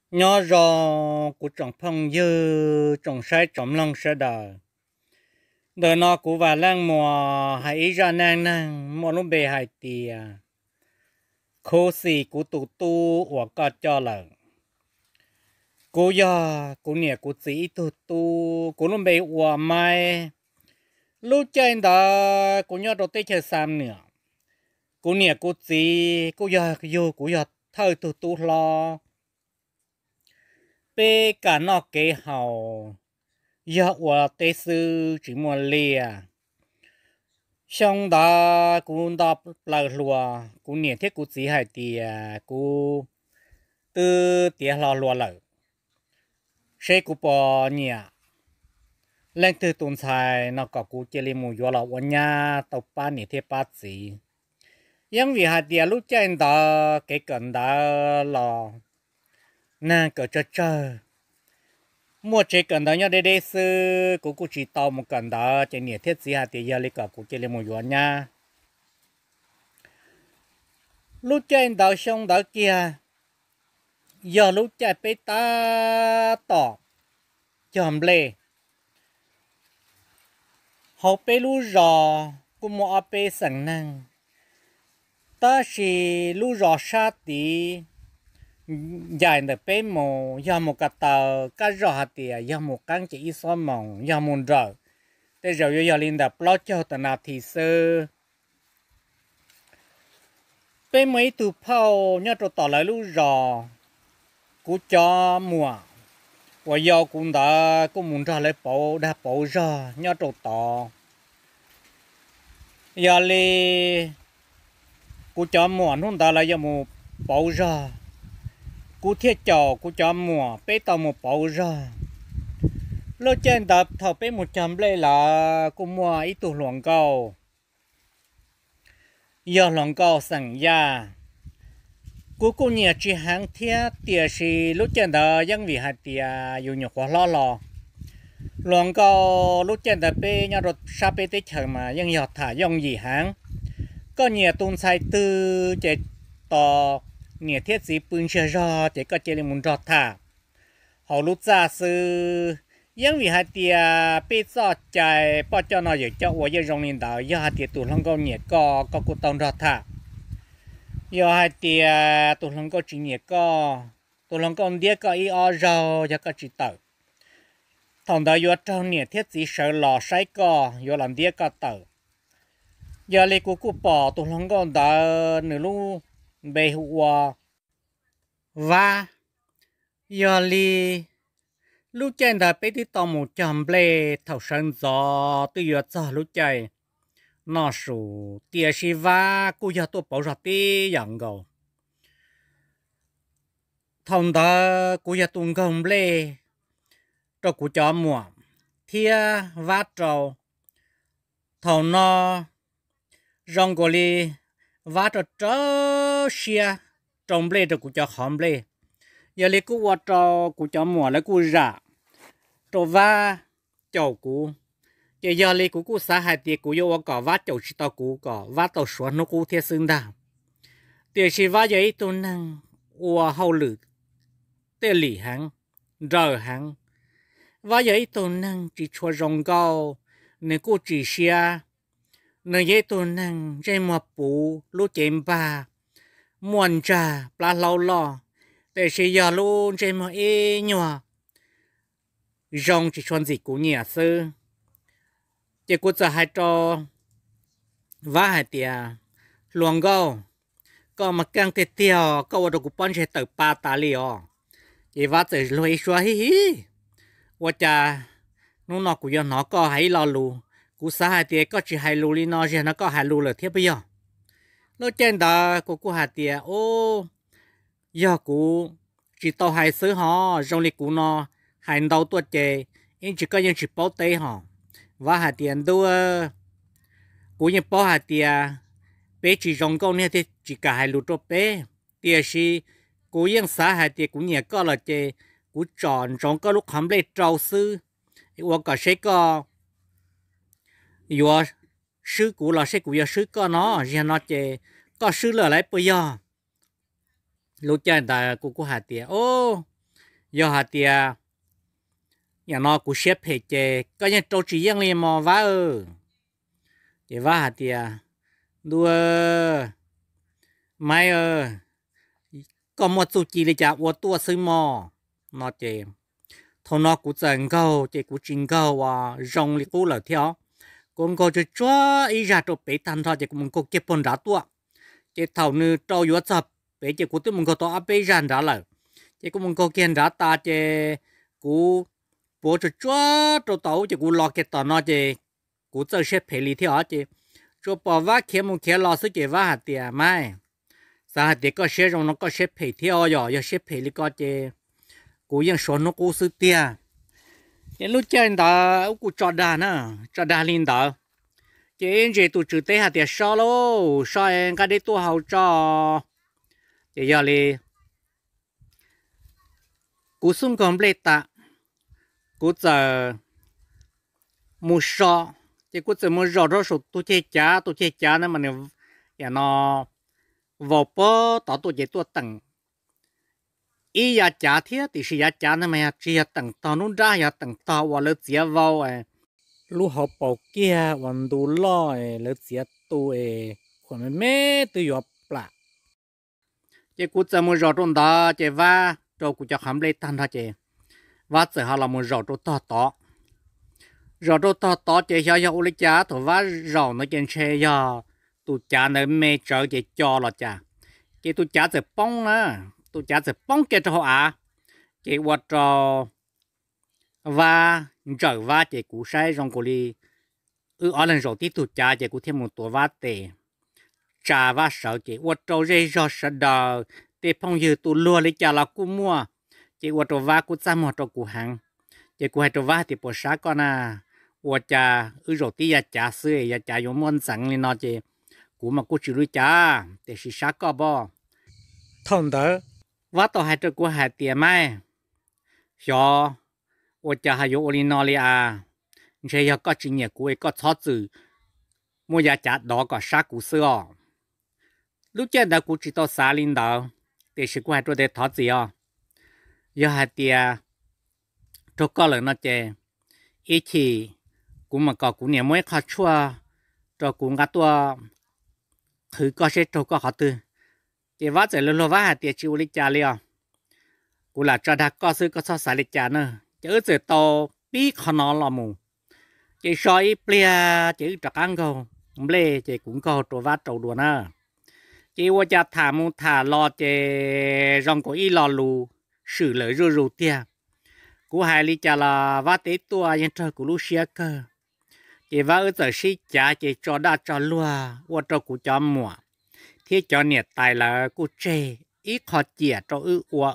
Nyob zoo kuv tsoom phooj ywg, tsoom saib tsoom mloog sawv daws. Ntawm no kuv Vam Leej Muas hais ib zaj neej neeg muaj lub npe hais tias Khuv Xim Kuv Tus Tub Uas Koj Coj Lawm. Kuv yog kuv niam kuv txiv ib tug tub, kuv lub npe ua Maib. Lub caij ntawd kuv nyob rau teb chaws Xam Nuam, kuv niam kuv txiv kuj yog yug kuv yog thawj tug tub hlob. Peb kam noj kev haus, yog ua teb xwb tsis muaj liaj. Xyoo ntawd kuv nto plaws hluas, kuv niam thiab kuv txiv hais tias kuv twb tiav hlo hluas lawm, seb kuv puas nyiam leej twg tus ntxhais no kom kuv cia li mus yuav los ua nyab tau pab niam thiab pab txiv. Yeej vim hais tias lub caij ntawd kev kawm ntawv los neeg kawm tsawg tsawg, muaj tsev kawm ntawv nyob deb deb xwb, kuv kuj tsis tau mus kawm ntawv, ces niam thiab txiv hais tias yog li kom kuv cia li mus yuav nyab. Lub caij ntawd xyoo ntawd kiag yog lub caij peb tab tom cog nplej. Hauv peb lub zos kuj muaj ob peb xeem neeg, tab sis lub zos sab tid ncaim ntawm peb mus, yog mus ko taw kaj zog hais tias yog mus qeeb ces ib xuab moos, yog mus nrawm tej zaum yuav yog li ntawm plaub caug tawm nas this xwb. Peb muaj ib tug phauj nyob rau tom lawv lub zos, kuv cov muam uas yau kuv ntawd kuj mus nrog lawv pauv dag pauv zog nyob rau tod. Yog li kuv cov muam hnub ntawd lawv yuav mus pauv zog, kuv thiaj caum kuv cov muam peb tau mus pauv zog. Lub caij ntawd thaum peb mus cog nplej lawm kuj muaj ib tug hluas nkauj, yog hluas nkauj xeem Yaj. Kuv kuj nyiam tsis heev thiab, tiam sis lub caij ntawd yeej vim hais tias yus nyuam qhuav hlob los. Hluas nkauj lub caij ntawd peb nyob rau sab peb teb chaws mas yeej yog tham yooj yim heev. Koj nyiam tus ntxhais twg ces tos niam thiab txiv pw ntsiag zog ces koj cia li mus nrog tham hauv lub txaj xwb. Yeej vim hais tias peb txoj cai poj coj no yawm coj ua yeej zoo li ntawd, yog hais tias tus hluas nkauj nyiam koj, koj kuj tau nrog tham. Yog hais tias tus hluas nkauj tsis nyiam koj, tus hluas nkauj ntiab koj ib ob zaug yog koj tsis tawm, thaum ntawd yuav raug niam thiab txiv sawv los saib koj, yuav los ntiab koj tawm. Yog li kuv kuj pom tus hluas nkauj ntawd nws lub npe hu ua Vab. Yog li lub caij ntawd peb twb tau mus cog nplej, thaum sawv ntxov twb yuav txog lub caij noj su, tiam sis Vab kuj yog tuaj pauv zog tib yam nkaus. Thaum ntawd kuv yog tus nkaug nplej rau kuv cov muam thiab Vab rau. Thaum no zoo nkaus li Vab rau rau siab rau nplej rau kuv cov qhov nplej. Yog li kuj ua rau kuv cov muam lawv kuj zam rau Vab caum kuv. Ces yog li kuv kuj xav hais tias kuv yuav ua kom Vab caum tsis tau kuv, kom Vab tau suav hnub qub thiab xwb ntag. Tiam sis Vab yog ib tug neeg ua hauj lwm tej lim heev, nrawm heev. Vab yog ib tug neeg tsis tshua zoo nkauj, nws kuj tsis siab. Nws yog ib tug neeg ntsej muag puv, lub cev npag, muaj ntsag, plab hlaub loj, tiam sis yog lub ntsej muag ib nyuag zoo tsis tshua ntxim kuv nyiam xwb. Ces kuv txawm hais rau Vab hais tias, hluas nkauj, koj mas keej tiag tiag, koj ua rau kuv pob ntseg tawm pa tas li os. Ces Vab txawm luag ib suab, hib hib, ua cas hnub no kuv yuav hnov koj hais ib lo lus? Kuv xav hais tias koj tsis hais lus li no, zaum no koj hais lus lawm thiab puas yog? Lub caij ntawd kuv kuj hais tias, ub, yog kuv tsis tau hais xwb hos, zoo li kuv no hais ntau tuaj ces ib ntsis koj yeej tsis paub teb hos. Vab hais tias, ntuj, kuv yeej paub hais tias peb tsis zoo nkauj, nej thiaj tsis kam hais lus rau peb. Tiam sis kuv yeej xav hais tias kuv nyiam koj lawm ces kuv tsom ntsoov koj lub qhov nplej rau xwb, ua kom seb koj yuav swb kuv los seb kuv yuav swb koj no. Zaum no ces koj swb lawm lauj puas yog? Lub caij ntawd kuv kuj hais tias, o, yog hais tias yam no kuv siab phem ces koj yeej rau tsis yeej li mos Vab. Ces Vab hais tias, Ntuj, Maiv, koj muaj txuj ci li cas ua tuaj xwb mog, no ces thaum no kuv txawm nkaug ces kuv tsis nkaug uas zoo li qub lawm thiab os. Kuv nkaug tsuag tsuag ib zaj rau pem tag nrho ces kuv mus nkaug kiag puag nrad tuaj. Ces thaum nws rau yuav txog pem ces kuv twb mus nkaug tau ob peb zaj nrad lawm. Ces kuv mus nkaug kiag nrad tas ces kuv puav tsuag tsuag rau tom ub ces kuv los kiag tom no ces kuv txawj siab phem li thiab os. Ces tsuas pom Vab khiav mus khiav los xwb ces Vab hais tias, Maiv, xav hais tias koj siab zoo no koj siab phem thiab os, yog, yog siab phem li ko ces kuv yeej suav hnub qub xwb tiag. Ces lub caij ntawd wb kuj tso dag na, tso dag li ntawd. Ces ib ntsis tus tswv teb hais tias, Sob lauj, sob, nqa dej tuaj hau tso. Ces yog li kuv xub nkaug nplej tas, kuv txawm mus so, ces kuv txawm mus zaum rau saum tus ceg cav, tus ceg cav na mas nws yam no vau pob tod tuaj ces tuaj teem ib yav cav thiab, tiam sis yav cav ntawd mas yog tsis yog teem tog nruab nrab, yog teem tog uas lawv txiav vau lub hauv paus kiag uas ntu loj lawv txiav tu es khuam me me twb yuav plam. Ces kuv txawm mus zaum rau ntawd ces Vab rau kuv cov qhov nplej tag nrho ces Vab txawm ho los mus zaum rau tog tod. Zaum rau tog tod ces xyov yog ua li cas thaum Vab zaum ntawd ces ntshe yog tus cav ntawd me tsawv ces co los cas, ces tus cav txawm poob na, tus cav txawm poob kiag rau hauv av, ces ua rau Vab ntsawm Vab ces kuv saib zoo nkaus li wb ob leeg zaum tib tug cav ces kuv thiaj mus tuav Vab tes tsa Vab sawv ces ua rau zej zog sawv daws tej phooj ywg tus luag li cas los kuj muaj, ces ua rau Vab kuj txaj muag rau kuv heev. Ces kuv hais rau Vab hais tias puas sab koj na, ua cas wb zaum tib yav cav xwb yav cav yuav muaj ntxeev li no ces kuv mas kuj tsis ua li cas, tiam sis sab koj pob. Thaum ntawd Vab tau hais rau kuv hais tias, Maiv, xyov ua cas ho yuav ua li no li as, ntshe yog koj tsis nyiam kuv es koj txhob txwm muab yav cav dov kom sab kuv xwb os. Lub caij ntawd kuv tsis tau xav li ntawd, tiam sis kuv hais rau tias thov txim os, yog hais tias raug koj lawm no ces ib chim kuv mam kom kuv niam muab ib qho tshuaj rau kuv nqa tuaj qhwv koj seb raug koj qhov twg. Ces Vab txawm luag luag Vab hais tias tsis ua li cas li os, kuv lam tso dag koj xwb koj txhob xav li cas na. Ces wb txawm tau pib qhov no los mus, ces so ib pliag ces wb rov qab nkaug nplej ces kuv nkaug rau Vab rau dua na. Ces ua cas tham mus tham los ces zoo nkaus ib lo lus swm lawm zuj zus tiag. Kuv hais li cas los Vab teb tuaj yeej raug kuv lub siab kawg. Ces Vab wb txawm sib cav ces tso dag tso luag ua rau kuv cov muam thiab cov niam tais lawv kuj tseg ib qho ciam rau wb ua,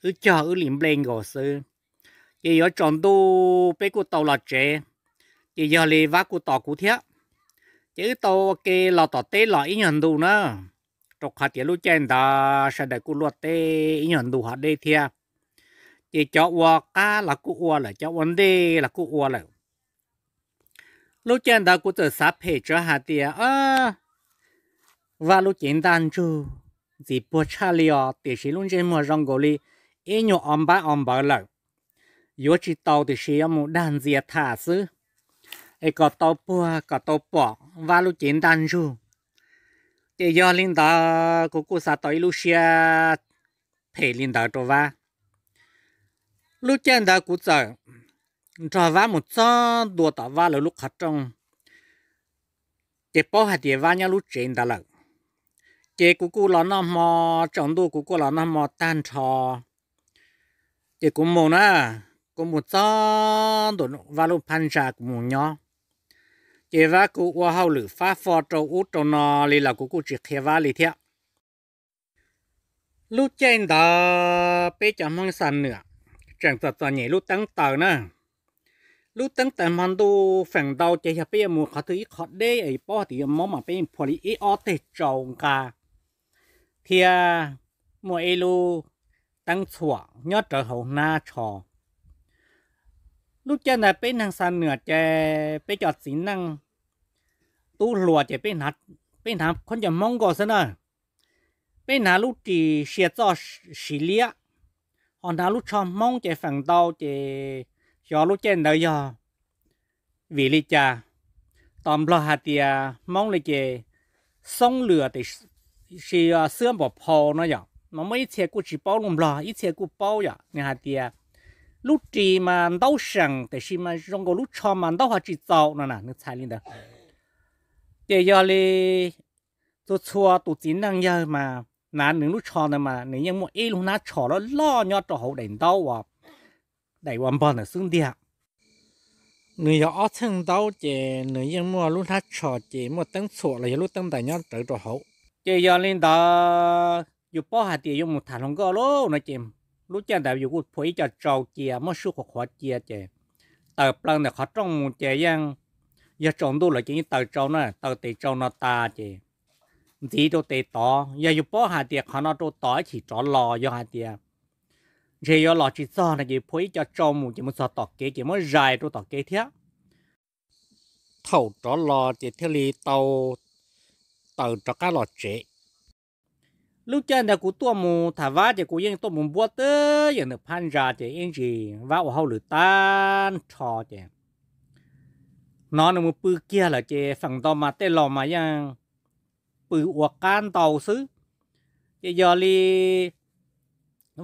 wb cog wb li nplej nkaus xwb. Ces yuav tsaus ntuj peb kuj tau los tsev, ces yog li Vab kuj tos kuv thiab. Ces wb tau ua ke los tom teb los ib nyuag ntu na, rau qhov tias lub caij ntawd sawv daws kuj luaj teb ib nyuag ntu ho deb thiab. Ces cov ua qab los kuj ua lawm, cov ua ntej los kuj ua lawm. Lub caij ntawd kuv txawm xav phem tsawv hais tias, Vab lub cev ntaj ntsug ntxim puag tshaj li os, tiam sis lub ntsej muag zoo nkaus li ib nyuag o npab o npawv lawm. Yuav tsis tau tiam sis yuav mus dag ntxias tham xwb, es kom tau puag kom tau pom Vab lub cev ntaj ntsug. Ces yog li ntawd kuv kuj xav tau ib lub siab phem li ntawd rau Vab. Lub caij ntawd kuv txawm nrog Vab mus txog ntua tom Vab lawv lub qhov rooj, ces paub hais tias Vab nyob lub tsev ntawd lawm. Ces kuv kuj los noj hmo, tsaus ntuj kuv kuj los noj hmo tag nrho, ces kuv mus na, kuv mus txog ntua Vab lub phab ntsa kuv mus nyob. Ces Vab kuj ua hauj lwm fab fo rau ub rau no li los kuv kuj tsis qhia Vab li thiab. Lub caij ntawd peb cov Hmoob Xa Nwam tseem txom txom nyem lub teeb taws na. Lub teeb taws hmo ntuj feem ntau ces yog peb yuav mus qhov twg ib qho deb es paub tias yuav mob mas peb yeej phua li ib ob teg tsau nqa, thiab muaj ib lub teeb txhuam nyob rawv hauv hnab tsho. Lub caij ntawd peb neeg Xa Nwam ces peb cov txiv neej tub hluas ces peb hnav khaub ncaws Hmoob nkaus xwb na. Peb hnav lub ris sia txoj siv liab, ho hnav lub tsho Hmoob ces feem ntau ces xyov lub caij ntawd yog vim li cas, tos Nplog hais tias Hmoob li ces xoob lwm tiam sis xwab npam phau no yom, mas muaj ib txhia kuj tsis paub lus Nplog, ib txhia kuj paub yom, nws hais tias lub ris mas ntaub seem tiam sis mas zoo nkaus lub tsho mas ntaub ho tsis txaus no na, nws txhais li ntawd. Ces yog li txhua txhua tus txiv neej yawg mas hnav nws lub tsho ntawd mas nws yeej muaj ib lub hnab tsho loj loj nyob rau hauv daim ntaub uas, daim uas npog ntawm xub ntiag. Nws yog ob txheej ntaub ces nws yeej muaj lub hnab tsho ces muaj teeb txhuam los yog lub teeb ntais nyob rawv rau hauv. Ces yog li ntawd yus paub hais tias yuav mus tham hluas nkauj lauj no ces lub caij ntawd yus kuj phua ib co tsau cia muab sub qhuav qhuav cia ces tawm plaws ntawm qhov rooj mus ces yeej yog tsaus ntuj lawm ces yeej taws tsau na, taws tes tsau no tas ces ntxiv rau tes tod, yog yus paub hais tias qhov no rau tod ib chim rov los, yog hais tias ntshe yuav los tsis txog no ces phua ib co tsau mus ces mus txog tom kev ces muab zais rau tom kev thiab. Thaum rov los ces thiaj li tau taws rov qab los tsev. Lub caij ntawd kuv tuaj mus tham Vab ces kuv yeej tuaj mus npuab twb yeej ntawm phab ntsa ces ib ntsis Vab ua hauj lwm tag nrho ces hnov nws mus pw kiag lawm ces feem ntau mas tej laus mas yeej pw ua qab ntau xwb. Ces yog li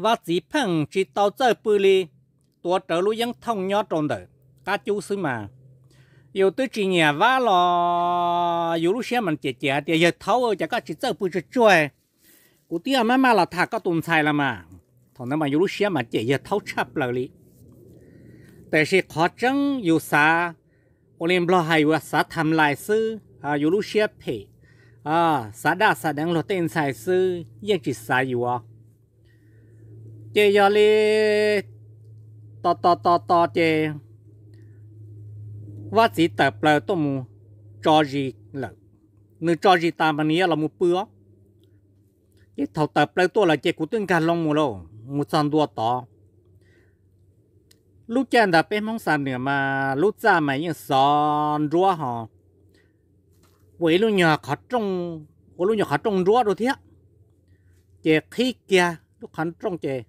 Vab txiv pheej tsis tau txawj pw li, tuav rawv lub yeeb thooj nyob rau ntawm qab cub xwb mas. Yus twb tsis nyiam Vab los yus lub siab mas cem cem hais tias, yawg thaub, cas koj tsis txawj pw tsuag tsuag, kuv twb yog maj maj los tham koj tus ntxhais los mas. Thaum ntawd mas yus lub siab mas cem yawg thaub tshaj plaws li. Tiam sis qhov tseeb yus xav, ua li Nplog hais yus xav tham lais xwb, yus lub siab phem, xav daj xav deev luag tej ntxhais xwb yeej tsis xav yuav. Ces yog li tos tos tos tos ces Vab txiv tawm plaws tuaj mus tso zis lawm. Nws tso zis tas mas nws yuav los mus pw os. Ces thaum tawm plaws tuaj lawm ces kuv twb nkag loo mus lauj, mus txog ntua tod. Lub caij ntawd peb Hmoob Xam Nwm mas lub txaj mas yeej xov nruab ho ua ib lub nyuag qhov rooj, ua lub nyuag qhov rooj nruab rau thiab. Ces qhib kiag lub qhov rooj ces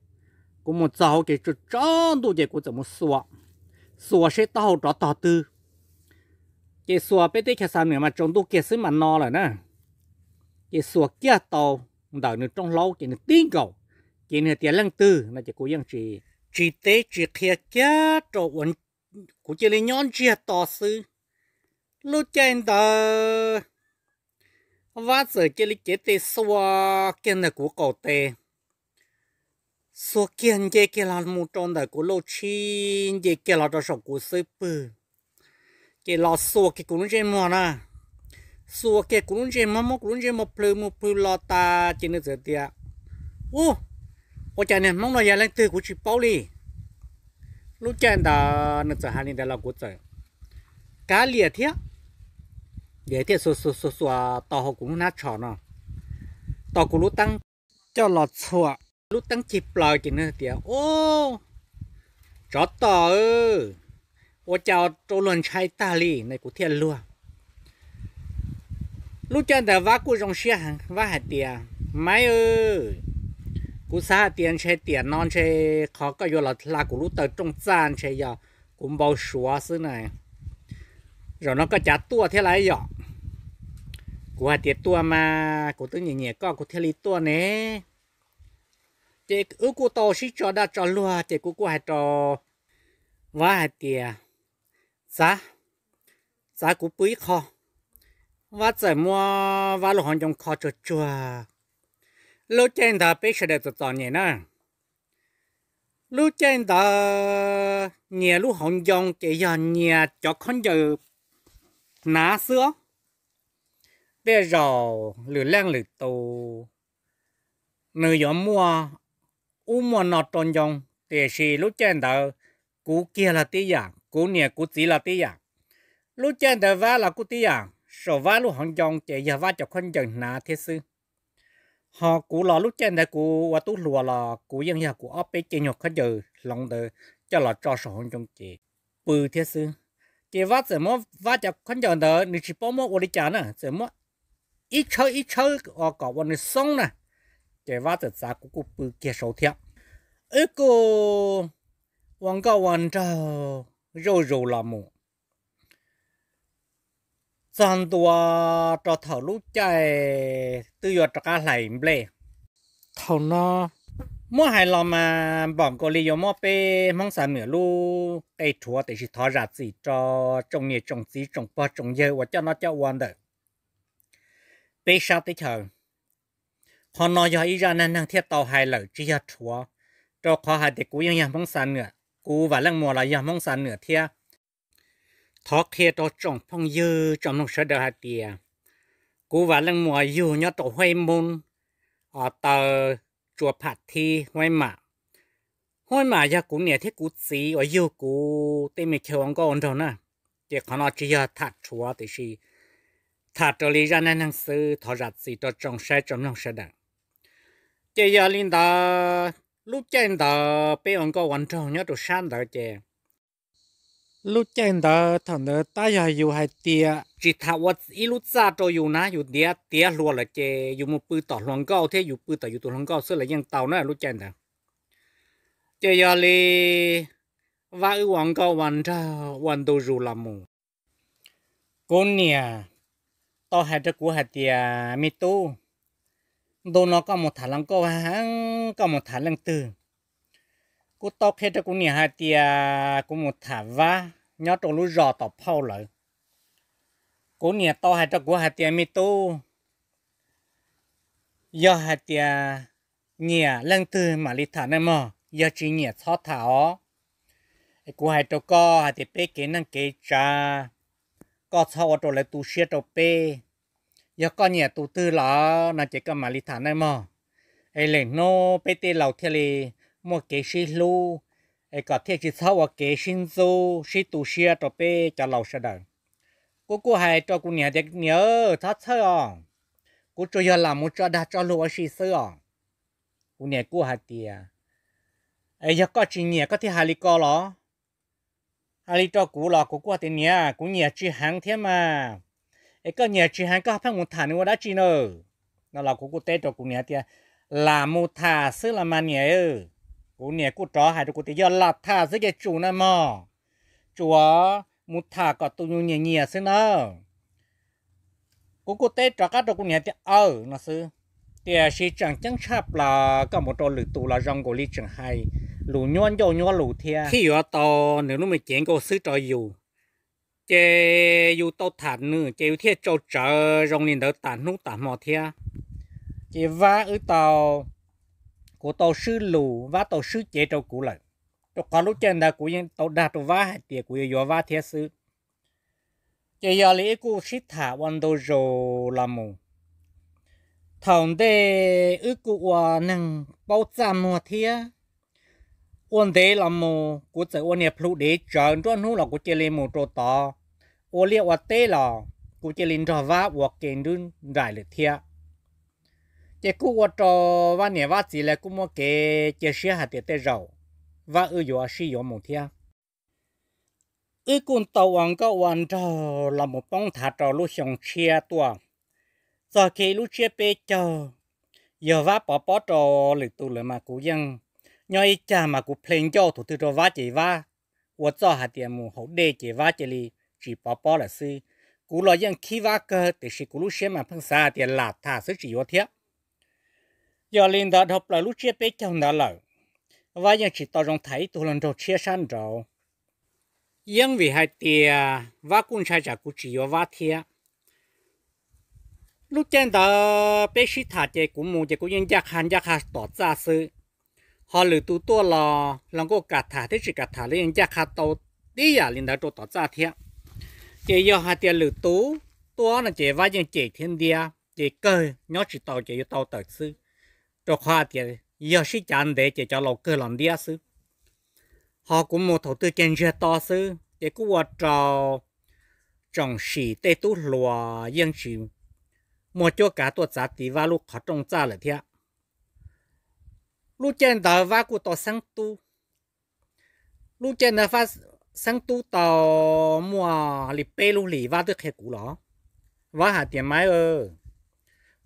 kuv mus txog hauv ces tsaus ntuj ces kuv txawm mus xuas, xuas seb taub hau rov tog twg. Ces xuas peb teb chaws Xam Nwm mas tsaus ntuj kiag xwb mas no lawm na. Ces xuas kiag tau ntawm nws rooj hlaub ces nws tib nkaus, ces nws hais tias leej twg no ces kuv yeej tsis teb tsis qhia kiag rau, kuv cia li nyob ntsiag to xwb. Lub caij ntawd Vab txawm cia li cev tes xuas kiag ntawm kuv qaum tes, xuas kiag nce kiag los mus rau ntawm kuv lauj tshib, nce kiag los rau saum kuv xub pwg. Ces los xuas kiag kuv lub ntsej muag na, xuas kiag kuv lub ntsej muag, muab kuv lub ntsej muag plhws mus plhws los tas ces nws txawm tias, ub, ua cas niag Hmoob no yog leej twg kuv tsis paub li. Lub caij ntawd nws txawm hais li ntawd los kuv txawm kav liam thiab, thiaj xuas xuas xuas xuas tau hauv kuv lub hnab tsho no, tau kuv lub teeb coj los txhuam lub teeb cig plaws ces nws tias, ub, tsov tom, ua cas rau luag ntshai tag li no kuv thiaj luag. Lub caij ntawd Vab kuj zoo siab heev, Vab hais tias, Maiv, kuv xav hais tias ntshe tiam no ntshe qhov koj yuav los hla kuv lub taw rooj txaj ntshe yog kuv npau suav xwb na. Zaum no koj cav tuaj thiab lauj yom? Kuv hais tias, Tuaj mas, kuv twb nyiam nyiam koj kuv thiaj li tuaj ne. Ces wb kuj tau sib tso dag tso luag ces kuv kuj hais rau Vab hais tias, Txav, txav kuv pw ib qho. Vab txawm muab Vab lub hauv ncoo kho tsuag tsuag. Lub caij ntawd peb sawv daws txom txom nyem na. Lub caij ntawd nyias lub hauv ncoo ces yog nyias cov khaub ncaws hnav xwb os. Tej zaum lwm leej lwm tus nws yuav muaj ub muaj no rau ncoo, tiam sis lub caij ntawd kuv kiag los tib yam, kuv niam kuv txiv los tib yam. Lub caij ntawd Vab los kuj tib yam, saum Vab lub hauv ncoo ces yog Vab cov khaub ncaws hnav thiab xwb. Ho kuv los lub caij ntawd kuv ua tub hluas los kuv yeej yog kuv ob peb cev nyuag khaub ncaws hloov ntawd coj los tso saum hauv ncoo ces pw thiab xwb. Ces Vab txawm muab Vab cov khaub ncaws ntawd, nws tsis paub muab ua li cas na, txawm muab ib tshawb ib tshawb kom ua nws xoob na, ces Vab txawm txav kuv kuj pw kiag saud thiab. Wb kuj ua nkauj ua nraug zuj zus los mus txog ntua rau thaum lub caij twb yuav rov qab hlais nplej. Thaum no muab hais los mas npaum nkaus li yuav muab peb Hmoob Xam Nuam lub qe rhuav, tiam sis thov zam txim rau tsoom niam tsoom txiv tsoom pog tsoom yawg uas coj noj coj ua ntawm peb sab teb chaws. Qhov no yog ib zaj neej neeg thiaj tau hais lawm, tsis yog rhuav, rau qhov hais tias kuv yeej yog Hmoob Xam Nuam, kuv Vam Leej Muas los yog Hmoob Xam Nuam thiab. Thov qhia rau tsoom phooj ywg tsoom mloog sawv daws hais tias kuv Vam Leej Muas yug nyob rau Huaib Moob, taw Tsua Pham Thib, Huaib Mam. Huaib Mam yog kuv niam thiab kuv txiv uas yug kuv tej me chaw ua nkauj ua nraug na. Ces qhov no tsis yog tham rhuav, tiam sis tham raws li zaj neej neeg xwb, thov zam txim rau tsoom saib tsoom mloog sawv daws. Ces yog li ntawd, lub caij ntawd peb ua nkauj ua nraug nyob rau sab ntawd ces lub caij ntawd thaum ntawd tab yog yus hais tias tsis tham ua ib lub txaj rau yus na, yus tiav tiav hluas lawm ces yus mus pw tom hluas nkauj thiab yus pw tom yus tus hluas nkauj xwb los yeej tau na lub caij ntawd. Ces yog li Vab wb ua nkauj ua nraug ua ntu zus los mus, kuv niam tau hais rau kuv hais tias, me tub, ntu no koj mus tham hluas nkauj heev, koj mus tham leej twg? Kuv tau qhia rau kuv niam hais tias kuv mus tham Vab nyob rau lub zos tom phauj lawm. Kuv niam tau hais rau kuv hais tias, me tub, yog hais tias nyiam leej twg mam li tham nawb mog, yog tsis nyiam txhob tham os. Kuv hais rau koj hais tias peb kev neej kev tsav, koj txhob ua rau lawv tu siab rau peb. Yog koj nyiam tus twg lawm no ces koj mam li tham nawb mog. Es lwm hnub peb tej laus thiaj li muaj kev sib hlub, es kom thiaj tsis txhob ua kev sib ntxub sib tu siab rau peb cov laus sawv daws. Kuv kuj hais rau kuv niam tias, niam, txhob txhawj os, kuv tsuas yog lam mus tso dag tso luag ua si xwb os. Kuv niam kuj hais tias, es yog koj tsis nyiam koj thiaj hais li ko los? Hais li rau kuv los kuv kuj hais tias, niam, kuv nyiam tsis heev thiab mas. Es koj nyiam tsis heev koj pheej mus tham nws ua dab tsi na? No los kuv kuj teb rau kuv niam tias, lam mus tham xwb los mas niam. Kuv niam kuj rov hais rau kuv tias, yog lam tham xwb ces tsum na mog, tsuas mus tham kom tus nyiam nyiam xwb na. Kuv kuj teb rov qab rau kuv niam tias, aw no xwb. Tiam sis tseem ceeb tshaj plaws koj mus rau lwm tus los zoo nkaus li tseem hais lus nyuab ncauj nyuab lus thiab, thiaj yuav tau nws lub me cev nkauj xwb rau yus. Ces yus tau tham nws ces yus thiaj tsau tsawv zoo li ntawd tas hnub tas hmo thiab. Ces Vab wb tau, kuv tau swb lus, Vab tau swb cev rau kuv lawm, rau qhov lub caij ntawd kuv yeej tau dag rau Vab hais tias kuv yuav yuav Vab thiab xwb. Ces yog li wb kuj sib tham ua ntu zus los mus. Thaum ntej wb kuj ua neeg paub txaj muag thiab. Ua ntev los mus kuv txawm ua niag plhu dev tsawv, nruab hnub los kuv cia li mus rau tod, ua liaj ua teb los kuv cia li nrog Vab ua ke nrub nraim lawm thiab. Ces kuj ua rau Vab niam Vab txiv lawv kuj muaj kev cia siab hais tias tej zaum Vab wb yuav sib yuav mus thiab. Wb kuj tau ua nkauj ua nraug los mus poob nthav rau lub xyoo tshiab tuaj. Txog kiag ib lub tsiab peb caug, yog Vab pov pob rau lwm tus lawm mas kuv yeej nyob ib cag mas kuv ple ncauj thaum twg rau Vab ces Vab ua txuj hais tias mus haus dej ces Vab cia li tsis pov pob lawm xwb. Kuv los yeej khib Vab kawg, tiam sis kuv lub siab mas pheej xav hais tias lam tham xwb tsis yuav thiab. Yog li ntawd dhau plaws lub tsiab peb caug ntawd lawm, Vab yeej tsis tau zoo tham ib tug hluas nraug tshiab sab nraud. Yeej vim hais tias Vab kuj ntshai tsam kuv tsis yuav Vab thiab. Lub caij ntawd peb sib tham ces kuv mus ces kuv yeej ncaj qha ncaj qha tom txaj xwb. Ho lwm tus tuaj los hluas nkauj kam tham thiab tsis kam tham los yeej ncaj qha tau tib yam li ntawd rau tom txaj thiab. Ces yog hais tias lwm tus tuaj no ces Vab yeej cem thiab ntiab, ces kawg nyob tsis tau ces yuav tau tawm xwb, rau qhov hais tias yog sib cav ntev ces cov laus kawg los ntiab xwb. Ho kuv mus thaum twg ces ntsiag to xwb, ces kuj ua rau tsoom sim tej tub hluas yeej tsis muaj cuab kav tuaj txav tiv Vab lub qhov rooj txaj lawm thiab. Lub caij ntawd Vab kuj tau xeeb tub. Lub caij ntawd Vab xeeb tub tau muaj li peb lub hlis Vab twb qhia kuv los. Vab hais tias, Maiv,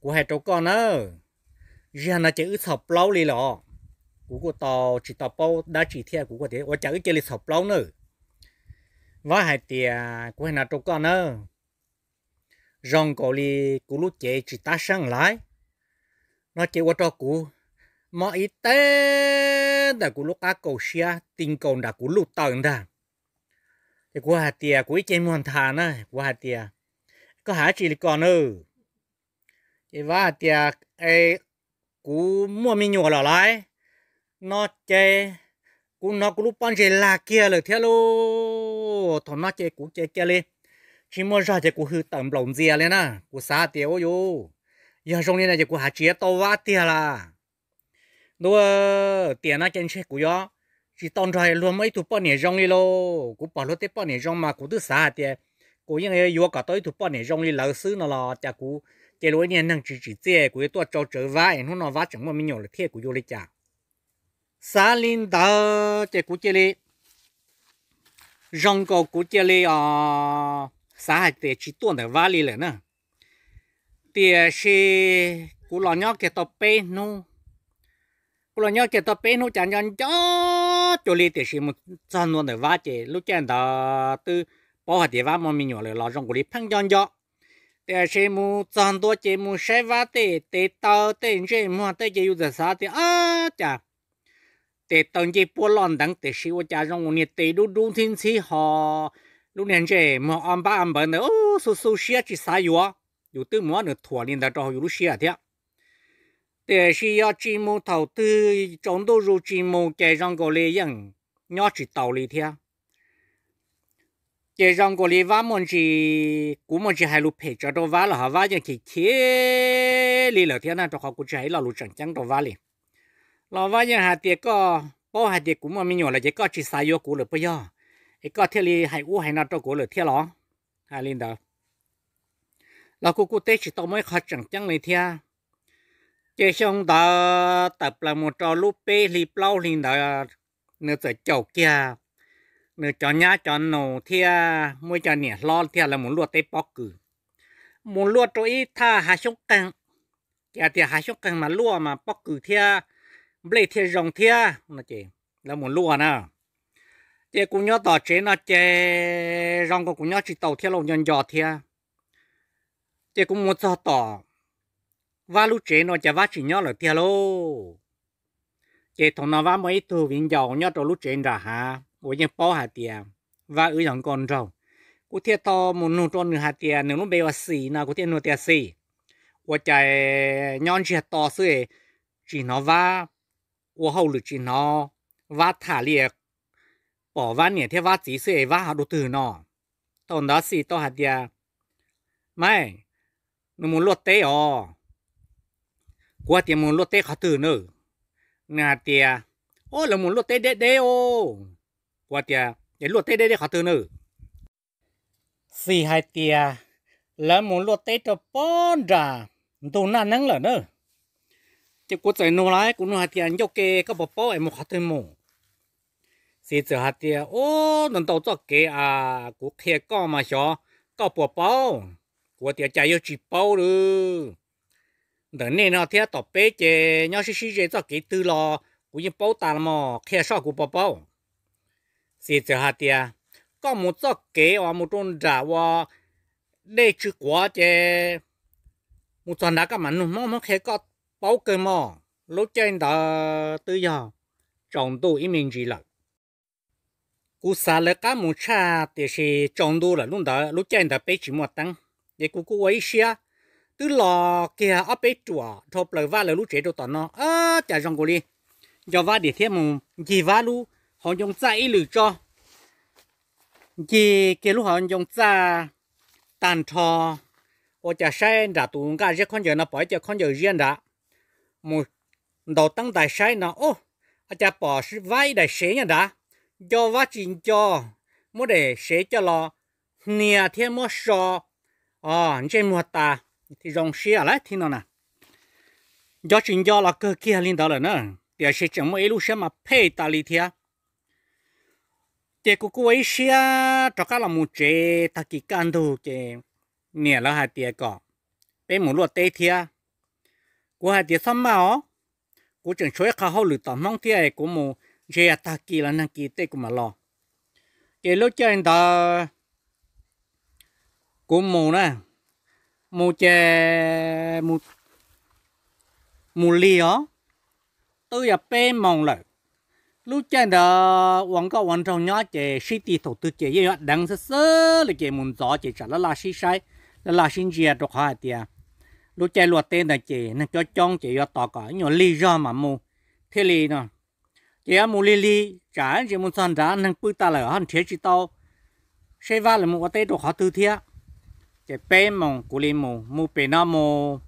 kuv hais rau koj na, zaum no ces wb txhaum plaub li los. kuv kuj tau tsis tau paub dab tsi thiab, kuv kuj tias ua cas wb cia li txhaum plaub nawb. Vab hais tias kuv hais no rau koj nawb, zoo nkaus li kuv lub cev tsis tab seeb lawm no ces ua rau kuv mob ib teg ntawm kuv lub qab kaus siab ti nkaus nram kuv luj taw ntag. Ces kuv hais tias kuv ib ce muag ntha na, kuv hais tias koj hais dab tsi li ko nawb? Ces vab hais tias kuv muaj me nyuam lawm lauj, no ces kuv hnov kuv lub pob ntseg lag kiag lawm thiab lauj. Thaum no ces kuv ces cia li tsis muaj zog ces kuv hws tawm nplaum ntxias li na. Kuv xav tias ua yus, yog zoo li no ces kuv hais tsis tau vab tiag las. Ntuj, tiam no ces ntshe kuv yuav tsis tau nrog luag muaj ib tug poj niam zoo li lauj. Kuv pom luag tej poj niam zoo mas kuv twb xav hais tias kuv yeej yuav kom tau ib tug poj niam zoo li lawv xwb no los cas kuv cia li ua ib niag neeg tsis tsim txiaj, kuv yuav tuaj tsau tsawv vab es hnub no vab tseem muaj me nyuam lawm thiab kuv yuav li cas? Xav li ntawd ces kuv cia li zoo nkaus kuv cia li os, xav hais tias tsis tuaj ntawm vab li lawm na. Tiam sis kuv los nyob kiag tau peb hnub, kuv los nyob kiag tau peb hnub cas nco nco cuag li, tiam sis mus txog ntua ntawm vab ces lub caij ntawd twb paub hais tias vab muaj me nyuam lawm los zoo nkaus li pheej nco nco. Tiam sis mus txog ntua ces mus saib vab tej tes taw tej ntsej muag tej ces yus txawm xav tias ab cas tes taw ncej puab loj nteev tiam sis ua cas zoo niag tes dub dub ntxhib ntxhib ho lub niag ntsej muag o npab o npawv ntawd xu xu siab tsis xav yuav. Yus twb mus ob nws thuam li ntawd rau hauv yus lub siab thiab. Tiam sis yog tsis mus thaum twg tsaus ntuj zus tsis mus ces zoo nkaus li yeej nyob tsis taus li thiab. Ces zoo nkaus li vab muaj ntsis, kuv muaj ntsis hais lus phem tsawv rau vab los ho vab yeej chim chim li lawm thiab na, rau qhov kuv tsis hais ib lo lus tseem ceeb rau vab li. Los vab yeej hais tias koj paub hais tias kuv muaj me nyuam lawm ces koj tsis xav yuav kuv lawm puas yog, es koj thiaj li hais ub hais no rau kuv lawm thiab los? Hais li ntawd los kuv kuj teb tsis tau muaj ib qho tseem ceeb li thiab. Ces xyoo ntawd tawm plaws mus rau lub peb hli plaub hli ntawd, nws txawm caum kiag nws cov nyab cov nus thiab muaj ib co niam hlob thiab lawv mus luaj teb pob kws, mus luaj rau ib thaj hav xyoob qeeg. Ces tias hav xyoob qeeg mas luaj mas pob kws thiab nplej thiaj zoo thiab no ces lawv mus luaj na. Ces kuv nyob tom tsev no ces zoo nkaus kuv nyob tsis tau thiab lauj, nco nco thiab. Ces kuv mus txog tom vab lub tsev no cas vab tsis nyob lawm tiag lauj. Ces thaum no vab muaj ib tug viv ncaus nyob rau lub tsev nram hav uas yeej paub hais tias vab wb yog nkauj nraug. Kuv thiaj tau mus nug rau nws hais tias nws lub npe ua Xis no, kuv thiaj nug tias Xis, ua cas nyob ntsiag to xwb tsis hnov vab ua hauj lwm, tsis hnov vab tham li, pom vab niam thiab vab txiv xwb es vab ho dua twg no? Thaum ntawd Xis tau hais tias, Maiv, nws mus luaj teb os. Kuv hais tias, Mus luaj teb qhov twg nawb? Nws hais tias, Ob, lawv mus luaj teb deb deb os. Kuv tias, Es luaj teb deb deb qhov twg nawb? Xis hais tias, Lawv mus luaj teb rau pob nram ntug Naj Neeb lawm na. Ces kuv txawm nug lawm, kuv nug hais tias, Ncauj ke, koj puas paub es mus qhov twg mus? Xis txawm hais tias, Ob, ntau ntau txoj kev as, kuv qhia koj mas xyov koj puas paub. Kuv tias, Cas yuav tsis paub lawm, ntawm nej no thiab tom peb ces nyob sib sib ze, txoj kev twg los kuv yeej paub tas los mas, qhia soj kuv puas paub. Xis txawm hais tias, Koj mus txoj kev uas mus rau nram ua dej tsw quav ces mus txog nrad koj mam nug Hmoob, Hmoob qhia koj paub kawg mog. Lub caij ntawd twb yog tsaus ntuj ib me ntsis lawm. Kuv xav lawv qab mus tshaj tiam sis tsaus ntuj lawm, lub ntawd lub caij ntawd peb tsis muaj teeb. Ces kuv kuj ua ib siab twb los kiag ob peb ruam dhau plaws Vab lawv lub tsev rau tom no, ab, cas zoo nkaus li nco Vab dim thiab mus ncig Vab lub hauv ncoo txaj ib lwm tso. Ncig kiag lub hauv ncoo txaj tag nrho, ua cas saib nram tus nqaj ziab khaub ncaws no pom ib co khaub ncaws ziab nrad. Mus ntaus teeb ntais saib no, ua cas pom Vab ib daim sev nyob nrad. Nco Vab tsis nco, muab daim sev coj los hnia thiab muab so, o, ntsej muag tas, zoo siab lawm thiab no na. Nco tsis nco los kawg kiag li ntawd lawm na, tiam sis tseem muaj ib lub siab mas phem tas li thiab. Ces kuv kuj ua ib siab rov qab los mus tsev. Tag kis kaj ntug ces niam lawv hais tias kom peb mus luaj teb thiab. Kuv hais tias txhob maj os, kuv tseem tshuav ib qho hauj lwm tom Hmoob thiab, kuv mus ntshe yog tag kis los nag kis tej kuv mam los. Ces lub caij ntawd kuv mus na, mus ces mus lig os, twb yog peb moos lawm. Lub caij ntawd ua nkauj ua nraug nyob ces sib ti thaum twg ces yeej yuav deev xwb xwb li, ces mus ntxov ces tsam laj laj sib saib, laj laj sib ntsia, rau qhov hais tias lub caij luaj teb ntawd ces neeg coob coob ces yuav tos kom ib nyuag lig zog mas mus thiaj li no. Ces yuav mus lig lig tsam ntsis mus txog nrad neeg pw tas lawm ho nrhiav tsis tau seb Vab lawv mus ua teb rau qhov twg thiab. Ces peb moos kuv li mus, mus pem no mus,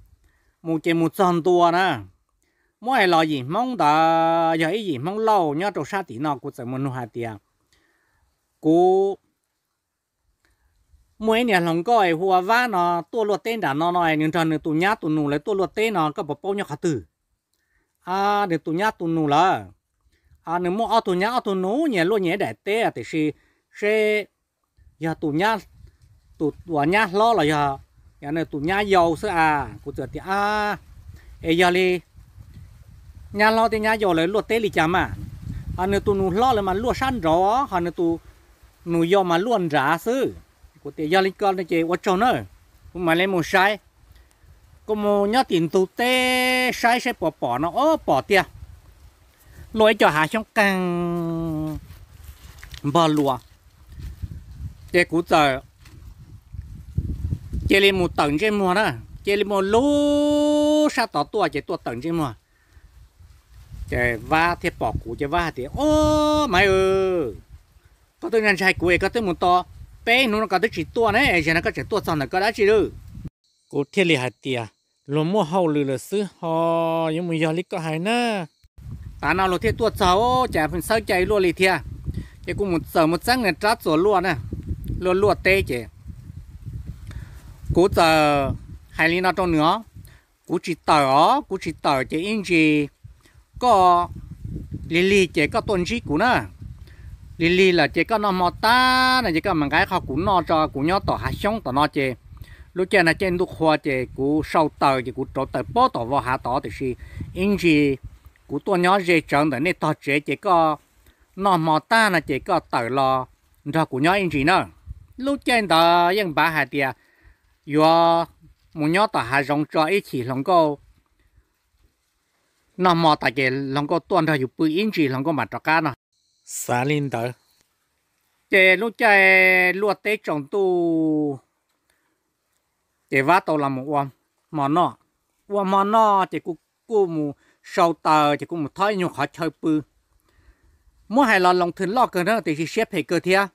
mus ces mus txog ntua na. Muab hais los yim Hmoob ntawd yog ib yim Hmoob Lauj nyob rau sab tim no, kuv txawm mus nug hais tias kuv muaj ib niag hluas nkauj hu ua Vab no tuaj luaj teb nram no no, nws nrog nws tus nyab tus nus lawv tuaj luaj teb no, koj puas paub nyob qhov twg? Nws tus nyab tus nus lawm, nws muaj ob tug nyab ob tug nus nyias luaj nyias daim teb, tiam sis seb yog tus nyab, tus uas nyab hlob los yog, yog nws tus nyab yau xwb a. Kuv txawm tias, es yog li nyab hlob thiab nyab yau lawv luaj teb li cas mas? Nws tus nus hlob lawv mas luaj sab nraud, ho nws tus nus yau mas luaj nrad xwb. Kuv tias yog li ko ces ua tsaug na, kuv mam li mus saib. Kuv mus nyob tim ntug teb saib saib puas pom no, o pom tiag, luaj ib co hav xyoob qeeg npog lua. Ces kuv txawm cia li mus tawm ntsej muag na, cia li mus lub sab tod tuaj ces tuaj tawm ntsej muag. Ces Vab thiaj pom kuv ces Vab hais tias, o, Maiv, koj twb ntshai kuv es koj twb mus tau peb hnub no koj twb tsis tuaj ne, zaum no koj tseem tuaj txog ntawm koj dab tsi lawm? Kuv thiaj li hais tias, luag muaj hauj lwm lawm xwb ho, yuav mus yog li koj hais na. Tav no luag thiaj tuaj txog, cas xawb cai luaj li thiab. Ces kuv mus txawm mus txeeb niag rab txuas luaj na, luaj luaj teb ces kuv txawm hais li no rau nws os, kuv tsis tawm os, kuv tsis tawm ces ib ntsis koj lig lig ces koj tuaj ntsib kuv na. Lig lig lawm ces koj noj hmo tag no ces koj mam nqa qho kuv noj tso, kuv nyob tom hav xyoob tom no ces lub caij no caij ntuj qhua ces kuv sau taws ces kuv rauv taws pob tom vos hav tod, tiam sis ib ntsis kuv tuaj nyob ze tsawv ntawm nej tog tsev ces koj noj hmo tag no ces koj tawm los nrog kuv nyob ib ntsis na. Lub caij ntawd yeej npav hais tias yuav mus nyob tom hav zoov tso ib chim hluas nkauj noj hmo tas ces hluas nkauj tuaj nrog yus pw ib ntsis hluas nkauj mam rov qab no. Xav li ntawd ces lub caij luaj teb tsaus ntuj ces Vab tau los mus ua hmo noj. Ua hmo noj ces kuv kuj mus sau taws ces kuv mus thob ib nyuag qhov chaw pw. Muab hais los loo thwm loj kawg na, tiam sis siab phem kawg thiab.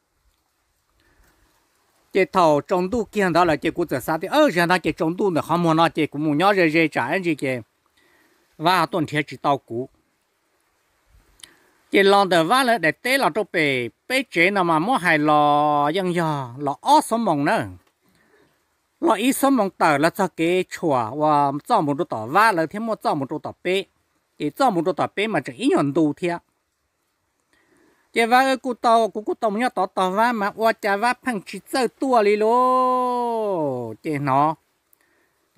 Ces thaum tsaus ntuj kiag ntawd lawm ces kuv txawm xav tias, zaum no ces tsaus ntuj ntawm qhov muag no ces kuv mus nyob ze ze tsam ib ntsis ces Vab ho tuaj nrhiav tsis tau kuv. Ces los ntawm Vab lawv daim teb los rau pem peb tsev no mas muab hais los yeej yog los ob xuab moos na. Los ib xuab moos tawm los txog kev tshuam uas txoj mus rau tom Vab lawv thiab muaj txoj mus rau tom peb. Ces txoj mus rau tom peb mas tseem ib nyuag ntu thiab. Ces Vab kuj tau, kuv kuj tau mus nyob tod tos Vab mas ua cas Vab pheej tsis txawj tuaj li lauj. Ces hnov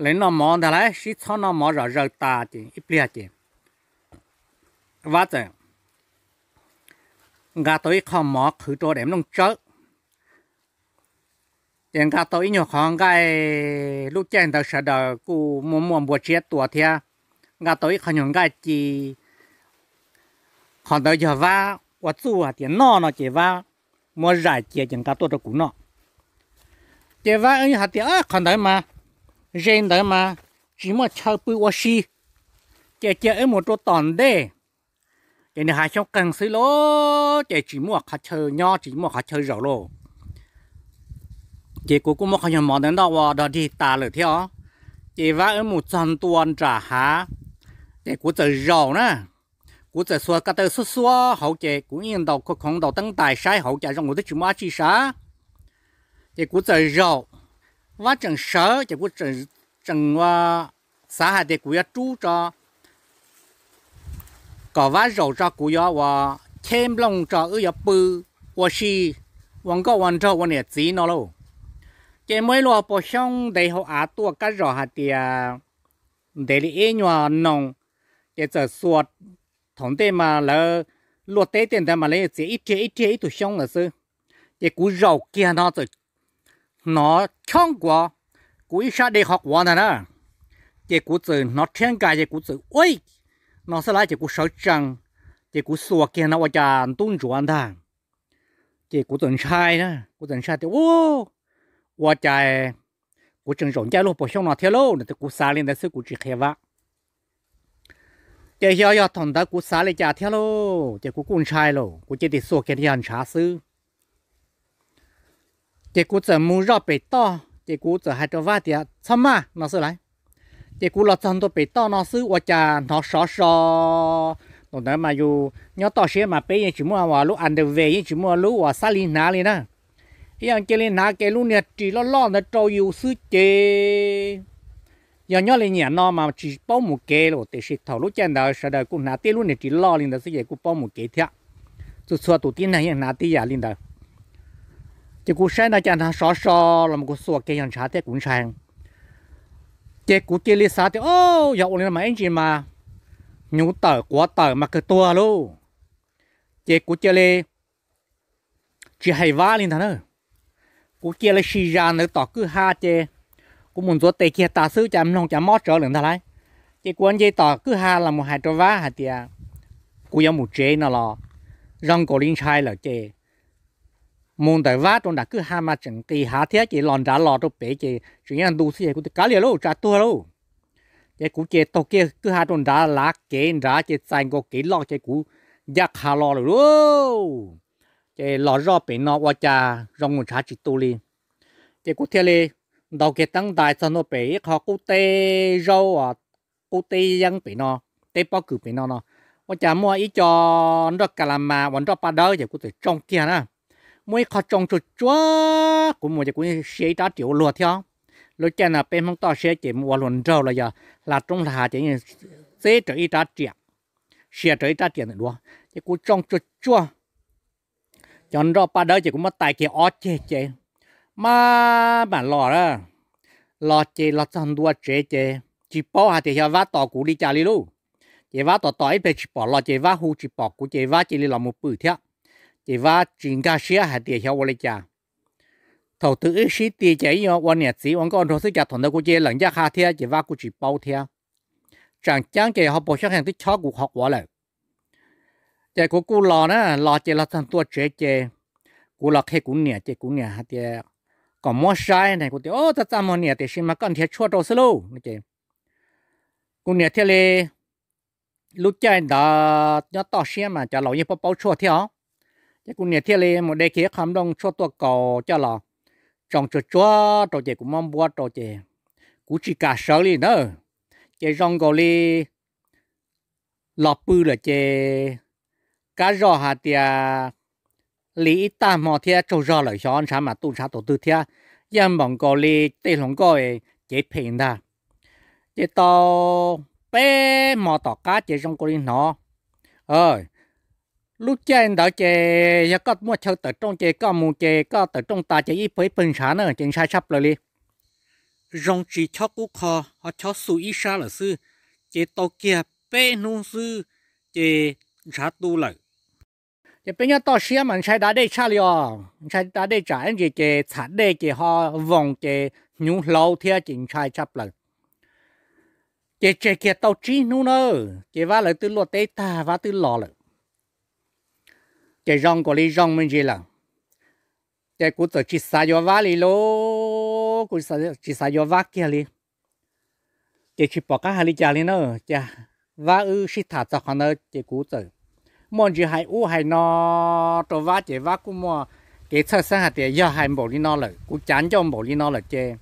lawv noj mov ntag lauj, sib txhob noj mov zom zaws tas ces ib pliag ces Vab txawm nqa tau ib qho mov qhwv rau daim nplooj tsawb. Ces nqa tau ib nyuag qhov nqaij, lub caij ntawd sawv daws kuj muaj muaj npua tsiab tua thiab, nqa tau ib qho nyuag nqaij ci. Qhov ntawd yog Vab ua txuj hais tias noj no ces Vab muab zais cia ces nqa tuaj rau kuv noj. Ces Vab hais tias, qhov ntawd mas, ze ntawd mas tsis muaj chaw pw ua si, ces cia wb mus rau tom ntej. Ces nws hav xyoob qeeg xwb lauj, ces tsis muaj qhov chaw nyob tsis muaj qhov chaw zaum lauj. Ces kuv kuj muab qhov nyuag mov ntawd noj ua dog dig tas lawm thiab os. Ces Vab wb mus txog ntua nram hav, ces kuv txawm zaum na, kuv txawm xuas ko taw xuab xuab hauv ces kuv yeej ntaus khoov khoov ntaus teeb ntais saib hauv cas zoo kuv twb tsis muaj dab tsi sav. Ces kuv txawm zaum, Vab tseem sawv ces kuv tseem ua xav hais tias kuv yuav rub tso kom Vab zaum tso kuv yuav ua cheb nplooj tso wb yuav pw ua si, ua nkauj ua nraug ua niam txiv no lauj. Ces muaj ib lub pos xyoob ntev hauv av tuaj kab zos hais tias ntev li ib nyuag noo, Ces txawm xuas, thaum ntej mas lawv luaj teb tej ntawd mas lawv txiav ib riag ib riag ib tug xyoob ntawd xwb. Ces kuv zaum kiag no txawm hnov chob nkuav kuv ib sab dej qhov quav ntag na. Ces kuv txawm hnov rhiab nkag ces kuv txawm ua no xwb las ces kuv sawv tsees, ces kuv xuas kiag no ua cas ntub ntsuav ntag. Ces kuv txawm ntshai na, kuv txawm ntshai tias u, ua cas kuv tseem zaum ncaj lub pob xyoob no thiab lauj, kuv xav li ntawd xwb kuv tsis qhia Vab. Ces xyov yog thaum ntawd kuv xav li cas thiab lauj, ces kuv kuj ntshai lauj, kuv cia li xuas kiag yog ntshav xwb. Ces kuv txawm mus zoj pem toj ces kuv txawm hais rau Vab tias txhob maj no xwb las. Ces kuv los txog ntua pem toj no xwb ua cas hnov sov so. Thaum ntawd mas yus nyob toj siab mas peb yeej tsis muaj lub underwear, yeej tsis muaj lub uas xab li hnav li na. Ib yam cia li hnav kiag lub niag ris loj loj ntawd rau yus xwb ces yog nyob li nyiam no mas tsis paub mus kev los, tiam sis thaum lub caij ntawd sawv daws kuj hnav tib lub niag ris loj li ntawd xwb ces kuj paub mus kev thiab. Txhua txhua tus tib neeg yeej hnav tib yam li ntawd. Ces kuv saib no cas hnov sov so los mus kuv xuas kiag yog ntshav thiab kuv ntshai. Ces kuv cia li xav tias o, yog ua li no mas ib ntsis mas hnyuv tawm quav tawm mas kawg tuag lauj. Ces kuv cia li tsis hais Vab li ntag na. Kuv cia li sib zam ntawd tom kwj ha ces kuv mus ntxuav tes kiag tas xwb cas mloog cas mob tsawv lawm ntag lauj. Ces kuv nce tom kwj ha los mus hais rau Vab hais tias kuv yuav mus tsev no los zoo nkaus li ntshai lawm ces mus ntawm Vab rau nram kwj ha mas tseem nqis hav thiab ces los nrad los rau pem ces tseem yog ntu xwb ces kuv tias kav liam lauj tsam tuag lauj. Ces kuv ces taug kiag kwj ha rau nrad lav kev nrad ces txais nkaus kev loj ces kuv ncaj qha los lawm lauj. Ces los zoj pem no ua cas zoo mus ntshav tsis tu li. Ces kuv thiaj li ntaus kiag teeb ntais txog ntua pem ib qho qub teb zaub, qub teb yeeb pem no, teb pob kws pem no no, ua cas muaj ib co nroj ka la mas uas nroj paj dawb ces kuv txawm tsoo kiag na. Muaj ib qho tsoo tsuag tsuag, kuv mus ces kuv sia ib rab riam ua luag thiab. Lub caij no peb Hmoob toj siab ces mus ua hluas nraug los yog hla roob hla hav ces yeej txeb rawv ib rab riam, sia rawv ib rab riam ntawm duav ces kuv tsoo tsuag tsuag cov nroj paj dawb ces kuv muab tais kiag ob ceg ces maj mam los a. Los ces los txog ntua tsev ces tsis paub hais tias xyov Vab tos kuv li cas li lauj. Ces Vab tos tos ib pliag tsis pom los ces Vab hu tsis pom kuv ces Vab cia li los mus pw thiab. Ces Vab tsis nkag siab hais tias xyov ua li cas. Thaum twg wb sib ti ces wb yuav ua niam txiv ua nkauj nraug xwb cas thaum ntawd kuv cia li lawm ncaj qha thiab ces Vab kuj tsis paub thiab. Tseem ceeb ces ho puas xyoob heej twb chob kuv qhov quav lawm. Ces kuv kuj los na, los ces los txog ntua tsev ces kuv los qhia kuv niam ces kuv niam hais tias kom muab saib ne, kuv tias o, txaj txaj muag niam, tiam sis mas koj nrhiav tshuaj rau xwb lauj no ces kuv niam thiaj li, lub caij ntawd nyob toj siab mas cov laus yeej paub paub tshuaj thiab os. Ces kuv niam thiaj li mus de kiag ib qho nplooj tshuaj tuaj kaus coj los tsoo tsuag tsuag rau ces kuv muab npuab rau ces kuv tsis kam sawv li na. Ces zoo nkaus li los pw lawm ces kab zoj hais tias li ib tag hmo thiab tsaug zog lawm xyov ntshav mam tu ntshav tus twg thiab, yeej npaum nkaus li tej hluas nkauj cev phem ntag. Ces tau peb hmo tom qab ces zoo nkaus li hnov, lub caij ntawd ces yog koj muaj chaw tawm rooj ces koj mus ces koj tawm rooj tas ces ib pawg ib pawg ntshav na ces ntshai tshaj plaws li. Zoo tsis chob qub qho, ho chob xu ib sab lawm xwb. Ces tau kiag peb hnub xwb ces ntshav tu lawm. Ces peb nyob toj siab mas ntshai da dej tshaj li os, ntshai da dej tsam ib ntsis ces txham dej ces ho voos ces hnyuv hlauv thiab ces ntshai tshaj plaws. Ces tseg kiag tau tsib hnub na, ces Vab lawv twb luaj teb tag Vab twb los lawm. Ces zoo nkaus li zoo me ntsis lawm. Ces kuv txawm tsis xav yuav Vab li lauj, kuv tsis xav yuav Vab kiag li. Ces tsis pom qab hais li cas li na, ces Vab wb sib tham txog qhov ntawd ces kuv txawm muaj ntsis hais ub hais no rau Vab ces Vab kuj muaj kev txhawj xeeb hais tias yog hais npaum li no lawm, kuv cav ncauj npaum li no lawm ces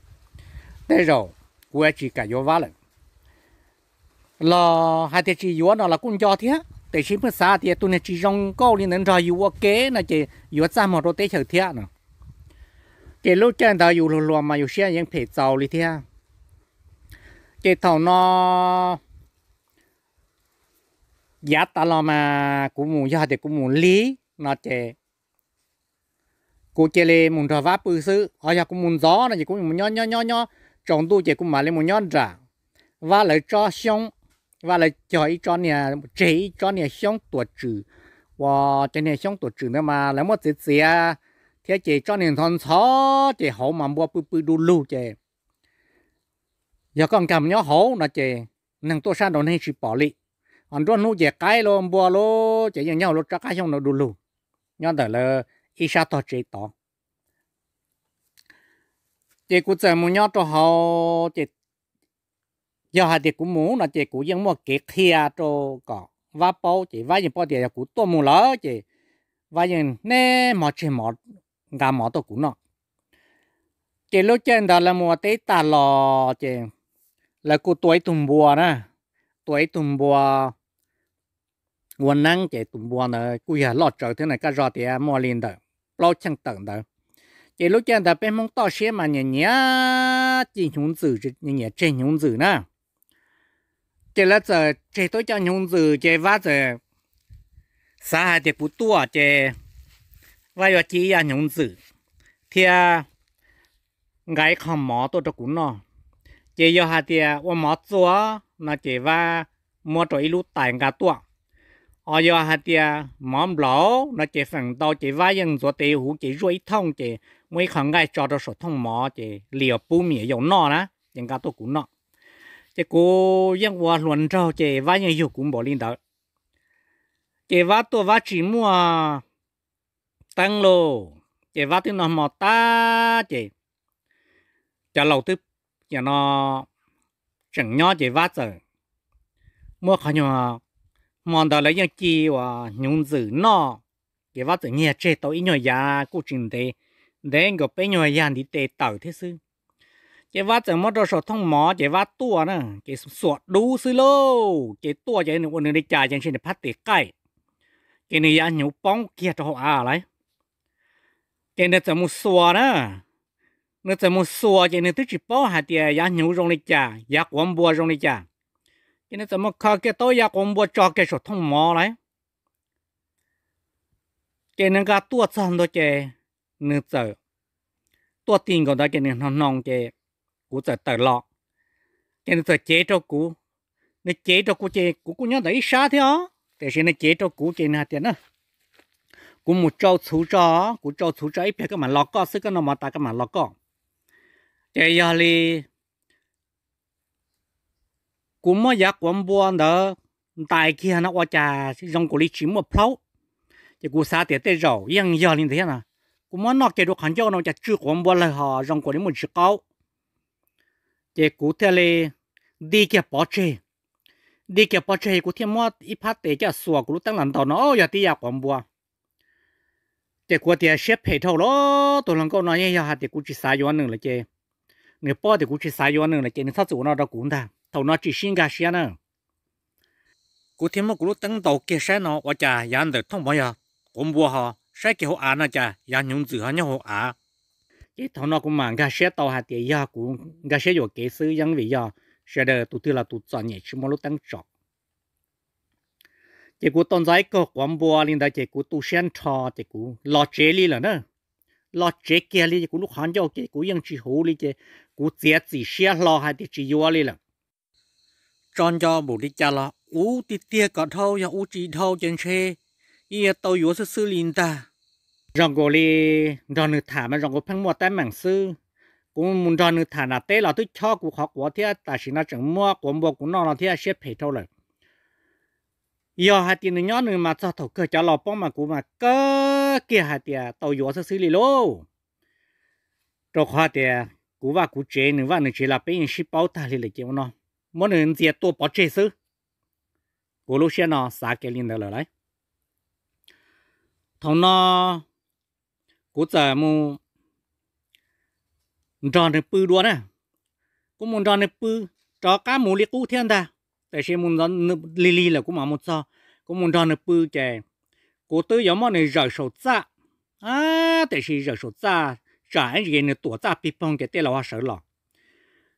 tej zaum kuv tsis kam yuav Vab lawm. Los hais tias tsis yuav no los kuj nco thiab, tiam sis pheej xav tias tus niag tsis zoo nkauj li ntawd nrog yus ua ke no ces yuav txaj muag rau teb chaws thiab no. Ces lub caij ntawd yus hluas hluas mas yus siab yeej phem txaus li thiab. Ces thaum no yav tas los mas kuv mus, yog hais tias kuv mus lig no ces kuv cia li mus nrog Vab pw xwb, ho yog kuv mus ntxov no ces kuv mus nyob nyob nyob nyob tsaus ntuj ces kuv mam li mus nyob nram Vab lawv tsob xyoob. Vaj lawv cog ib tsob niag, tseg ib tsob niag xyoob tuam tswm, uas cov niag xyoob tuam tswm ntawd mas lawv muab txiav txiav thiab ces tsob niag ntxhov ntxhov ces hauv mas npua pw pw du lug ces yog koj nkag mus nyob hauv no ces neeg tuaj sab nraud neeg tsis pom li. Ho nruab hnub ces qaib los npua los ces yeej nyob hauv lub tsob qab xyoob no du lug, nyob ntawm lawv ib sab tog tsev tod. Ces kuv txawm mus nyob rau hauv ces yog hais tias kuv mus no ces kuv yeej muaj kev qhia rau kom Vab paub ces Vab yeej paub tias yog kuv tuaj mus lawm ces Vab yeej niaj hmo tseg mov, nqa mov tuaj kuv noj. Ces lub caij ntawd lawv mus ua teb tag los ces lawv kuj tua ib tug npua na, tua ib tug npua ua neeb ces tus npua ntawd kuj yog loj tsawv thiab na, kaj zog tias muaj li ntawm plaub cheej tawm ntawd. Ces lub caij ntawd peb Hmoob toj siab mas nyiam nyiam ci hnyuv ntxwm, nyiam tseg hnyuv ntxwm na. Ces lawv txawm tseg tau ib co hnyuv ntxwm ces Vab txawm xav hais tias kuv tuaj ces Vab yuav ci ib yam hnyuv ntxwm thiab nqa ib qho mov tuaj rau kuv noj. Ces yog hais tias ua mov txua no ces Vab muab rau ib lub tais nqa tuaj. Os yog hais tias mov nplaum no ces feem ntau ces Vab yeej ntxuav tes huv ces zuaj ib thooj ces muab ib qho nqaij tso rau saum thooj mov ces li uas pub me nyuam yaus noj na, ces nqa tuaj kuv noj. Ces kuv yeej ua hluas nraug ces Vab yeej yug kuv npaum li ntawd. Ces Vab tuaj Vab tsis muaj teeb lauj, ces Vab twb noj hmo tag ces cov laus twb, no, tseem nyob ces Vab txawm muab qhov nyuag, hmo ntawd lawv yeej ci uas hnyuv ntxwm noj, ces Vab txawm nyiag tseg tau ib nyuag yav kuj tsis ntev, ntev nkaus peb nyuag yag ntiv tes tawm thiab xwb. Ces Vab txawm muab rau saum thooj mov ces Vab tuaj na ces xuas dub xwb lauj, ces tuaj ces nws ua nws li cas ces ntshe nws phab tes qaij, ces nws yav hnyuv poob kiag rau hauv av lawm. Ces nws txawm mus xuas na, nws txawm mus xuas ces nws twb tsis paub hais tias yav hnyuv zoo li cas, yav quav npua zoo li cas. Ces nws txawm mus kho kiag tau yav quav npua tso kiag saum thooj mov lawm. Ces nws nqa tuaj txog ntua ces nws txawm tuaj ti nkaus ntawd ces nws hnoos hnoos ces kuv txawm tawm los. Ces nws txawm cev rau kuv, nws cev rau kuv ces kuv kuj nyob ntawm ib sab thiab os, tiam sis nws cev rau kuv ces nws hais tias na, kuv mus tsau txhuv tso, kuv tsau txhuv tso ib pliag koj mam los koj xwb, koj noj mov tas koj mam los koj. Ces yog li kuv muab yav quav npua ntawd ntais kiag no ua cas zoo nkaus li tsis muaj plhaub. Ces kuv xav tias tej zaum yeej yog li ntawd thiab no, kuv muab noj kiag rau qhov ncauj no ua cas tsw quav npua lawg ho zoo nkaus li muaj ntsis qaub. Ces kuv thiaj li nti kiag pov tseg, nti kiag pov tseg kuv thiaj muab ib phab tes coj xuas kuv lub teeb los ntaus no, o, yog tib yav quav npua. Ces kuv tias siab phem dhau lawm, tus hluas nkauj no yeej yog hais tias kuv tsis xav yuav nws lawm ces, nws paub tias kuv tsis xav yuav nws lawm ces nws txhob txwm ua no rau kuv ntag. Thaum no tsis sib nkag siab na, kuv thiaj muab kuv lub teeb ntaus kiag saib no ua cas yav ntawm thooj mov yog quav npua ho saib kiag hauv av no cas yav hnyuv ntxwm ho nyob hauv av. Ces thaum no kuv mam nkag siab tau hais tias yog kuv nkag siab yuam kev xwb, yeej vim yog sawv daws tus twg los tus txom nyem tsis muaj lub teeb tsom. Ces kuv tau ntxov ib kaug quav npua li ntawd ces kuv tu siab nrho ces kuv los tsev li lawm na. Los tsev kiag li ces kuv lub qhov ncauj ces kuv yeej tsis huv li ces kuv txiav txim siab hlo hais tias tsis yuav li lawm. Tso nco npaum li cas los ub tiag tiag kom dhau, yog ub tsis dhau ces ntshe ib yuav tau yuav xwb xwb li ntag. Zoo nkaus li nrog nws tham mas zoo nkaus pheej muaj teeb meem xwb. Kuv mus nrog nws tham nram teb los twb chob kuv qhov quav thiab, tam sim no tseem muab quav npua kuv noj no thiab, siab phem dhau lawm. Yog hais tias nws nyob nws mas txog thaum kawg cov laus poob mas kuv mas kawg kiag hais tias tau yuav xwb xwb li lauj. Rau qhov tias kuv vaj kuv tsev nws vaj nws tsev los peb yeej sib paub tag li lawm ces ua no, muab nws ntxias tua pov tseg xwb. Kuv lub siab no xav kiag li ntawd lawm lauj. Thaum no kuv txawm mus nrog nws pw dua na. Kuv mus nrog nws pw, rov qab mus li qub thiab ntag, tiam sis mus lig lig lawm kuv mam mus txog. Kuv mus nrog nws pw ces kuv twb yuav muab nws zawm saum txaj, tiam sis zawm saum txaj tsam ib ntsis nws tuam txaj pig poog ces tej laus ho sawv los.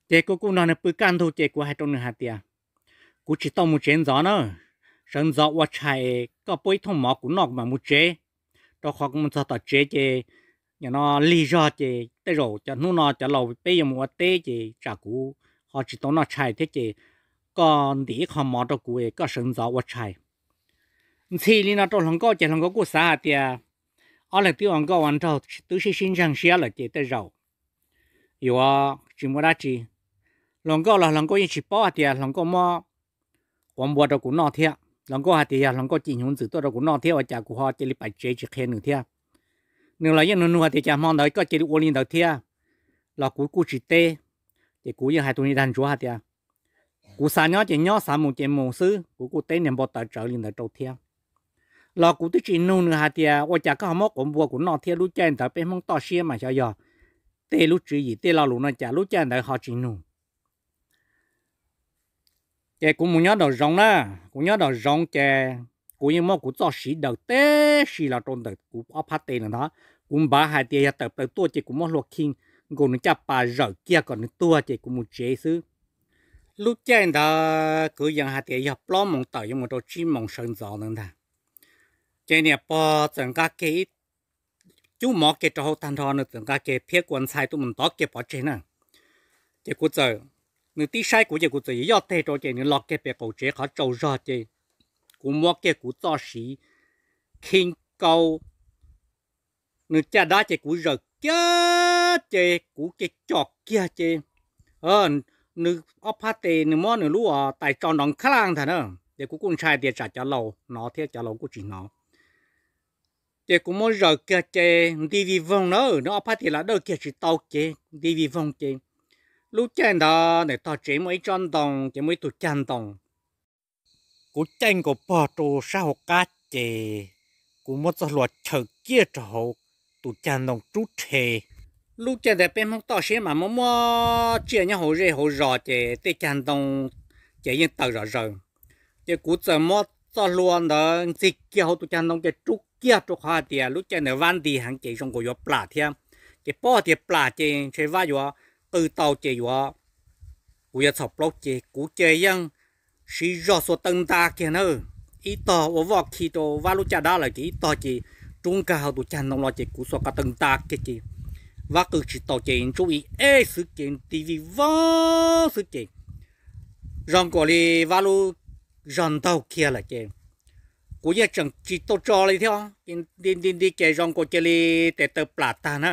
Ces kuv kuj nrog nws pw kaj ntug ces kuv hais rau nws hais tias, kuv tsis tau mus tsev ntxov na, sawv ntxov ua tshais koj puab ib thooj mov kuv noj kuv mam mus tsev, rau qhov kuv mus txog tom tsev ces nim no lig zog ces tej zaum cov hnub no cov laus peb yuav mus ua teb ces tsam kuv ho tsis tau noj tshais thiab ces koj ntim ib qho mov rau kuv, koj sawv ntxov ua tshais. Ntxhi li no rau hluas nkauj ces hluas nkauj kuj xav hais tias ob leeg twb ua nkauj ua nraug twb sib sib ntseeg siab lawm ces tej zaum yuav tsis muaj dab tsi. Hluas nkauj los hluas nkauj yeej tsis paub hais tias hluas nkauj muab quav npua rau kuv noj thiab. Hluas nkauj hais tias yog hluas nkauj ci hnyuv ntxwm tuaj rau kuv noj thiab, ua cas kuv ho cia li pais tsev tsis qhia nws thiab. Nws los yeej nug nug tias cas hmo ntawd koj cia li ua li ntawd thiab, los kuv kuj tsis teb. Ces kuv yeej hais tus niag dag ntsuav hais tias kuv xav nyob ces nyob, xav mus ces mus xwb, kuv kuj teb niag npau taws tsawv li ntawd rau thiab. Los kuv twb tsis nug nws hais tias ua cas koj ho muab quav npua kuv noj thiab. Lub caij ntawd peb Hmoob toj siab mas xyov yog tej lub tswv yim tej lo lus no cas lub caij ntawd ho tsis nug. Ces kuv mus nyob nraum zoov na, kuv nyob nraum zoov ces kuv yeej muab kuv txoj siv daws teb si los rau ntawm kuv ob phab tes lawm ntag. Kuv npav hais tias yog tawm plaws tuaj ces kuv muab hlua khi nkaus nws caj pas zawm kiag kom nws tuag ces kuv mus tsev xwb. Lub caij ntawd kwv yees hais tias yog plaub moos tawm yuav mus rau tsib moos sawv ntxov ntawd ntag. Ces niam pog txawm nqa kiag ib cub mov kiag rau hauv tag nrho, nws txawm nqa kiag phiab kua ntxhai tuaj mus ntov kiag pov tseg na. Ces kuv txawm, nws tib saib kuv ces kuv txawm yog yoj teg rau ces nws los kiag pem qaum tsev qhov tsaus zog ces kuv muab kiag kuv txoj siv khi nkaus nws caj dab ces kuv zawm kiag ces kuv cia li com kiag ces nws ob phab tes nws muab nws lub tais tso nrov nkhav laj ntag na. Ces kuv kuj ntshai tias tsam cov laus hnov thiab, cov laus kuj tsis hnov. Ces kuv muab zawm kiag ces nti vij voog na, nws ob phab tes los dawj kiag tsis tau ces nti vij voog ces lub caij ntawd ntawm tog tsev muaj ib tsob ntoo ces muaj ib tug cag ntoo. Kuv caij nkaus pog rau sab hauv qab ces kuv muab txoj hlua chaws kiag rau hauv tus cag ntoo rub rhe. Lub caij ntawd peb Hmoob toj siab mas muaj muaj tsiaj nyob hauv zej hauv zos ces tej cag ntoo ces yeej tawm zom zaws. Ces kuv txawm muab txoj hlua ntawd ntxig kiag hauv tus cag ntoo ces rub kiag rau qhov hais tias lub caij ntawd vab nti heev ces zoo nkaus yuav plam thiab. Ces paub hais tias plam ces ntshe vab yuav qw tau ces yuav, kuv yuav txhaum plaub ces kuv ces yeej siv zog xuas taw nta kiag na. Ib tog ua voj khi rau vab lub caj dab lawm ces ib tog ces rub nkag hauv tus cag ntoo los ces kuv xuas ko taw nta kiag ces vab qw tsis tau ces ntsuj ib eb xwb ces nti vij voog xwb ces zoo nkaus li vab lub zog ntaug kiag lawm ces kuv yeej tseem tsis tau tso li thiab. Nti nti nti ces zoo nkaus cia li tes taw plam tag na,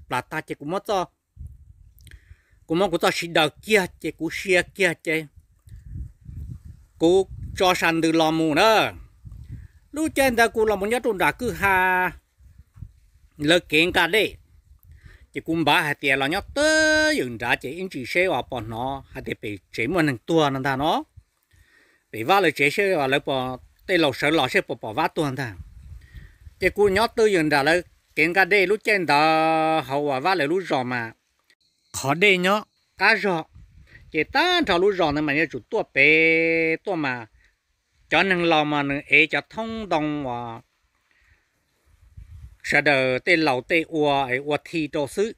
plam tag ces kuv muab txoj, kuv muab kuv txoj siv daws kiag ces kuv sia kiag ces kuv tso sa ntws los mus na. Lub caij ntawd kuv los mus nyob rau nram kwj ha lawv kev nqa dej, ces kuv npav hais tias los nyob twj ywm nrad ces ib ntsis seb uas pom hnov hais tias pem tsev muaj neeg tuag no ntag no. Pem vab lawv tsev seb uas lawv pom tej laus sawv los seb puas pom vab tuag ntag. Ces kuv nyob twj ywm nram lawv kev nqa dej. Lub caij ntawd hauv uas vab lawv lub zos mas qhov dej nyob qab zog, ces tag nrho lub zos ntawd mas yuav tsum tuaj pem tuaj mas cov neeg laus mas nws ev cov thoob ntoo uas sawv daws tej laus tej ua es ua thi rau xwb.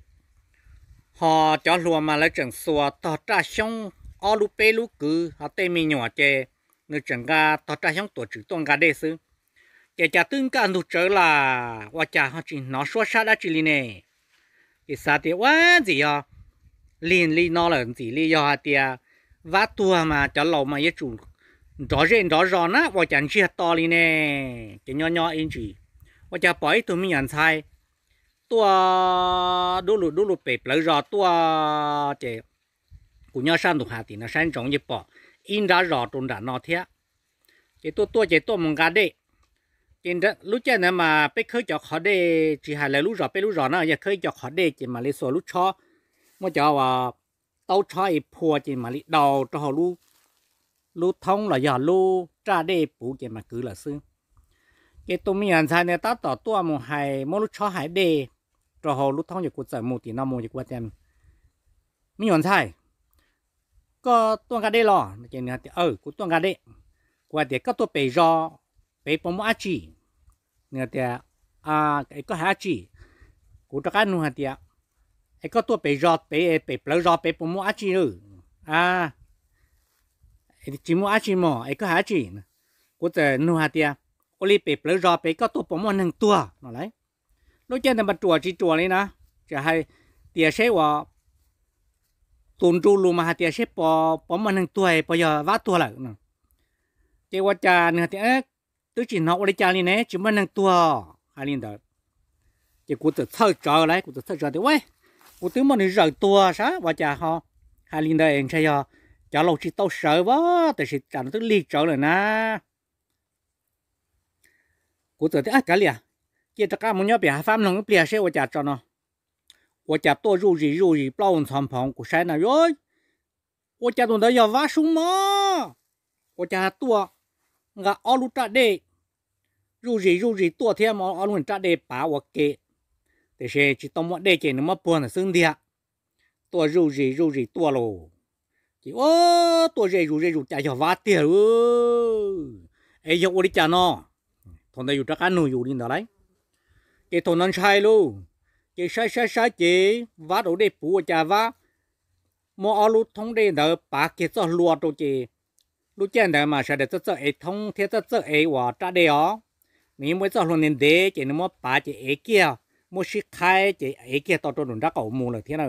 Ho cov hluas mas lawv tseem xuas tog raj xyoob ob lub peb lub kwv, ho tej me nyuam ces nws tseem nqa tog raj xyoob tuam tswm tuaj nqa dej xwb. Ces cas twb kaj ntug tsawv las ua cas ho tsis hnov suab sab dab tsi li ne? Ces xav tias ua ntxim yog lig li no lawm, ntxim li yog hais tias vab tuag mas cov laus mas yuav tsum nrov zej nrov zos na, ua cas ntsiag to li ne? Ces nyob nyob ib ntsis, ua cas pom ib tug me nyuam ntxhais tuaj dub lug dub lug pem plawv zos tuaj. Ces kuv nyob sab ntug hav tim no saib ntsoov yeej pom ib nrab zos rau nram no thiab. Ces tuaj tuaj ces tuaj mus nqa dej. Ces lub caij ntawd mas peb khawb cov qhov dej, tsis hais lawv lub zos peb lub zos na, yog khawb ib co qhov dej ces mam li xuas lub tshob, muab cov taub tshob es phua ces mam li daus rau hauv lub thoob los yog lub raj dej puv ces mam kwv lawm xwb. Ces tus me nyuam ntxhais ntawd tab tom tuaj mus hais muab lub tshob hais dej rau hauv lub thoob, ces kuv txawm mus tim no mus ces kuv tias, me nyuam ntxhais, koj tuaj nqa dej los? Ces nws hais tias, kuv tuaj nqa dej. Kuv hais tias, koj tuaj pem zos pem puas muaj dab tsi? Nws tias, koj hais dab tsi? Kuv rov qab nug hais tias, es koj tuaj pem zos pem, pem plawv zos pem puas muaj dab tsi? Tsis muaj dab tsi mog, es koj hais dab tsi? Kuv txawm nug hais tias, ua li pem plawv zos pem koj tuaj puas muaj neeg tuag no lauj? Lub caij ntawd mas ruam tsis ruam li na, tseem hais tias seb uas tus nru lus mas hais tias seb puas, puas muaj neeg tuag, puas yog Vab tuag lawm no. Ces ua cas nws tias, twb tsis hnov ua li cas li ne, tsis muaj neeg tuag hais li ntawd. Ces kuv txawm txhawj tsawv lauj, kuv txawm txhawj tsawv tias, ua, kuv twb muab nws zawm tuag sab ua cas ho hais li ntawd, ntshe yog cov laus tsis tau sawv vaj, tiam sis cas no twb lig tsawv lawm na. Kuv txawm tias, kav liam, cia rov qab mus nyob pem hav fab mloog ib pliag seb ua cas tso no. Ua cas tuaj zuj zis zuj zis plaub ntxhov nphoov, kuv saib na, ua cas tus ntawd yog Vab Sub Mob, ua cas tuaj nqa ob lub raj dej zuj zis zuj zis tuaj thiab muab ob lub raj dej pav ua ke, tiam sis tsis tau muaj dej ces nws muab puag ntawm xub ntiag, tuaj zuj zis zuj zis tuaj lauj. Ces ua, tuaj ze zus ze zus cas yog Vab tiag lauj. Es yog ua li cas no? Thaum ntawd yus rov qab nug yus li ntawd lauj. Ces thaum no ntshai lauj, ces saib saib saib ces Vab daus dej puv ua cas Vab muab ob lub thoob dej ntawd pav kiag txoj hlua rau ces lub caij ntawd mas sawv daws txawj txawj ev thoob thiab txawj txawj ev uas raj dej os. Nws yeej muaj ib txoj hlua ntev ntev ces nws muab pav ces ev kiag, muab sib qhaib ces ev kiag tau rau nram nraub qaum mus lawm thiab na.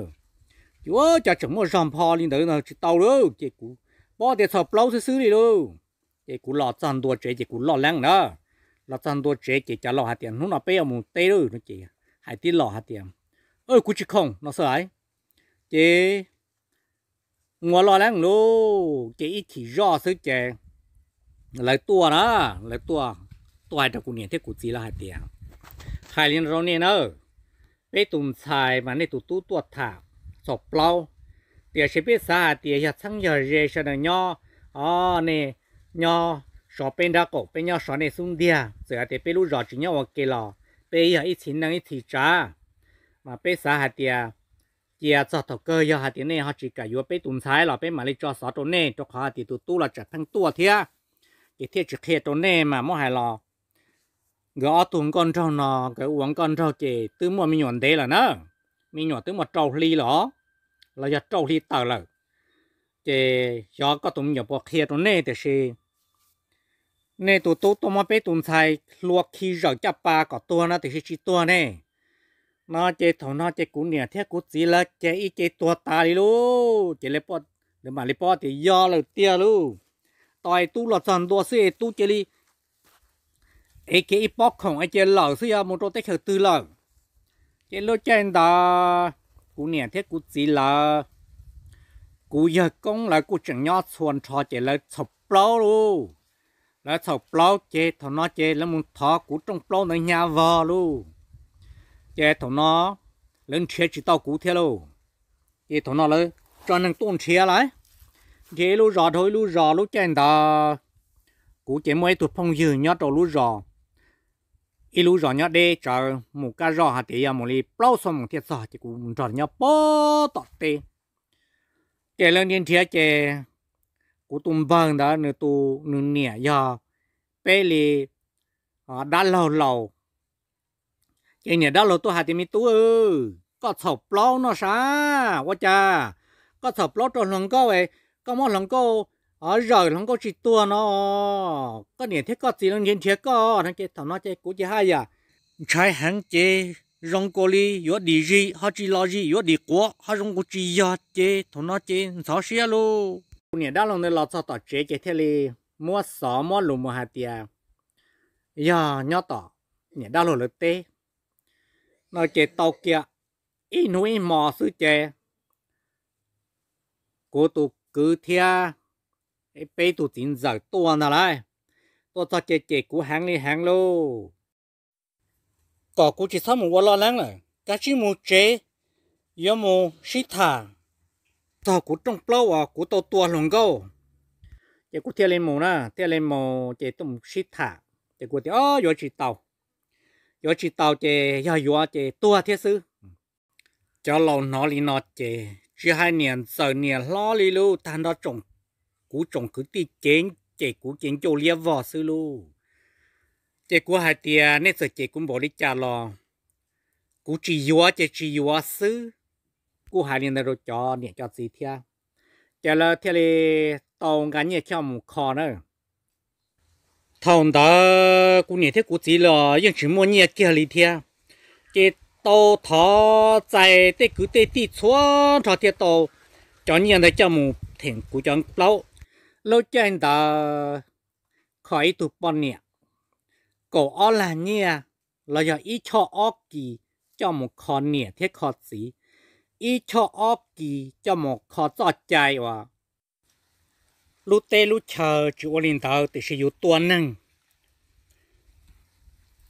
Ces ua cas tseem muaj zog npho li ntawd no tsis tau lauj, ces kuv paub tias txhaum plaub xwb xwb li lauj. Ces kuv los txog ntua tsev ces kuv loj leeb na. Los txog ntua tsev ces cov laus hais tias hnub no peb yuav mus teb lauj no ces hais tib los hais tias, kuv tsis khoom no xwb lauj. Ces ua loj leeb lauj, ces ib chim zoj xwb ces lawv tuaj na, lawv tuaj, tuaj hais rau kuv niam thiab kuv txiv lawv hais tias, hais li no rau nej na, peb tus ntxhais mas nej tus tub tuaj tham txhaum plaub, tiam sis peb xav hais tias yog txheeb yog ze sawv daws nyob, o, nej nyob sov peb nraub qaum peb nyob sov nej xub ntiag, txawm hais tias peb lub zos tsis nyob ua ke los peb yog ib txhis neej ib txhis tsav, mas peb xav hais tias cia txog thaum kawg yog hais tias nej ho tsis kam yuav peb tus ntxhais los peb mam li tso xov rau nej, rau qhov hais tias tus tub los tsam pheej tuaj thiab, ces thiaj tsis qhia rau nej mas muab hais los nkawd ob tug nkauj nraug no nkawd ua nkauj nraug ces twb muaj me nyuam ntev lawm na, me nyuam twb muaj rau hli los, los yog rau hli tawm lawm. Ces xyov koj tus me nyuam puas qhia rau nej tiam sis nej tus tub tuaj muab peb tus ntxhais hlua khi zawm caj pas kom tuag no tiam sis tsis tuag ne. No ces thaum no ces kuv niam thiab kuv txiv lawv ces ib ce tuag tas li lauj. Ces lawv mam li paub tias yog lawm tiag lauj. Tos es tub los txog ntua xwb es tub cia li ev kiag ib pob khoom es cia lawm xwb, yog mus rau teb chaws twg lawm. Ces lub caij ntawd kuv niam thiab kuv txiv lawv, kuv yawg koob lawv kuj tseem nyob txhua nrho ces lawv txhaum plaub lauj. Lawv txhaum plaub ces thaum no ces lawv mus thov kuv rooj plaub ntawd hnyav vog lauj. Ces thaum no lawv nrhiav tsis tau kuv thiab lauj. Ces thaum no lawv tso neeg tuaj nrhiav lauj, nrhiav ib lub zos dhau ib lub zos. Lub caij ntawd kuv ces muaj ib tug phooj ywg nyob rau lub zos, ib lub zos nyob deb tsawv, mus kaj zoj hais tias yog mus li plaub xuab moos thiaj txog, ces kuv nrog nyob pem tom teb. Ces lawv nrhiav nrhiav ces kuv tus npawg ntawd nws tus, nws niam yog peb li dab laug laus. Ces niam dab laug tuaj hais tias, me tub, koj txhaum plaub no sas, ua cas koj txhaum plaub rau hluas nkauj, koj muab hluas nkauj zawm hluas nkauj tsis tuag no, koj niam thiab koj txiv lawv nrhiav nrhiav koj no. Ces thaum no ces kuv ces haj yam ntshai heev ces zoo nkaus li yuav dim zis ho tsis los zis, yuav dim quav ho zoo nkaus tsis yog, ces thaum no ces ntxhov siab lauj. Kuv niam dab laug ntawd los txog tom tsev ces thiaj li muab xov muab lus mus hais tias yog nyob tom niam dab laug lawv teb no. Ces tau kiag ib hnub ib hmo xwb ces kuv tus kwv thiab peb tug txiv ntxawm tuaj ntag lauj. Tuaj txog ces cem kuv heev li heev lauj, kom kuv tsis txhob mus ua loj leeb lawm, kav tsij mus tsev, yuav mus sib tham txog kuv rooj plaub uas kuv tau tua hluas nkauj. Ces kuv thiaj li mus na, thiaj li mus ces tuaj mus sib tham. Ces kuv tias, o, yuav tsis tau, yuav tsis tau ces yog yuav ces tuag thiab xwb. Cov laus hnov li no ces tsis hais niam ntxawm niam hlob li lauj, tag nrho kuv tsoom kwv tij ces cem kuv ces ncauj liab vog xwb lauj. Ces kuv hais tias nej txawm cem kuv npaum li cas los kuv tsis yuav ces tsis yuav xwb. Kuj hais li ntawd rau cov niam cov txiv thiab, ces lawv thiaj li tau nqa nyiaj choj mus kho na. Thaum ntawd kuv niam thiab kuv txiv los yeej tsis muaj nyiaj kiag li thiab, ces tau thov txais tej kwv tej tij txhua nrho thiaj tau cov nyiaj ntawd coj mus them kuv cov plaub. Lub caij ntawd kho ib tug poj niam kaum ob lag nyiaj los yog ib choj ob kis coj mus kho niam thiab kho txiv, ib choj ob kis coj mus kho txoj cai uas lub teb lub chaw tsis ua li ntawd tiam sis yus tua neeg.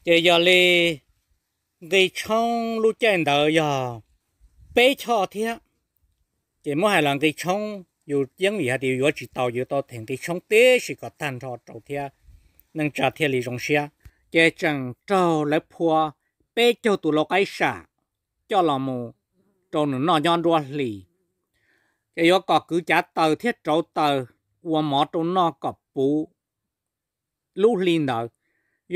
Ces yog li nqi tshoob lub caij ntawd yog peb choj thiab. Ces muab hais los nqi tshoob yus yeej vim hais tias yus yuav tsis tau, yus tau them nqi tshoob tib si kom tag nrho rau thiab neej tsa thiaj li zoo siab. Ces tseem raug lawv phua peb caug tus lau qaib sam coj los mus rau nws noj nyob nruab hlis. Ces yuav kom kwv cav taws thiab rauv taws ua mov rau noj kom puv lub hli ntawd.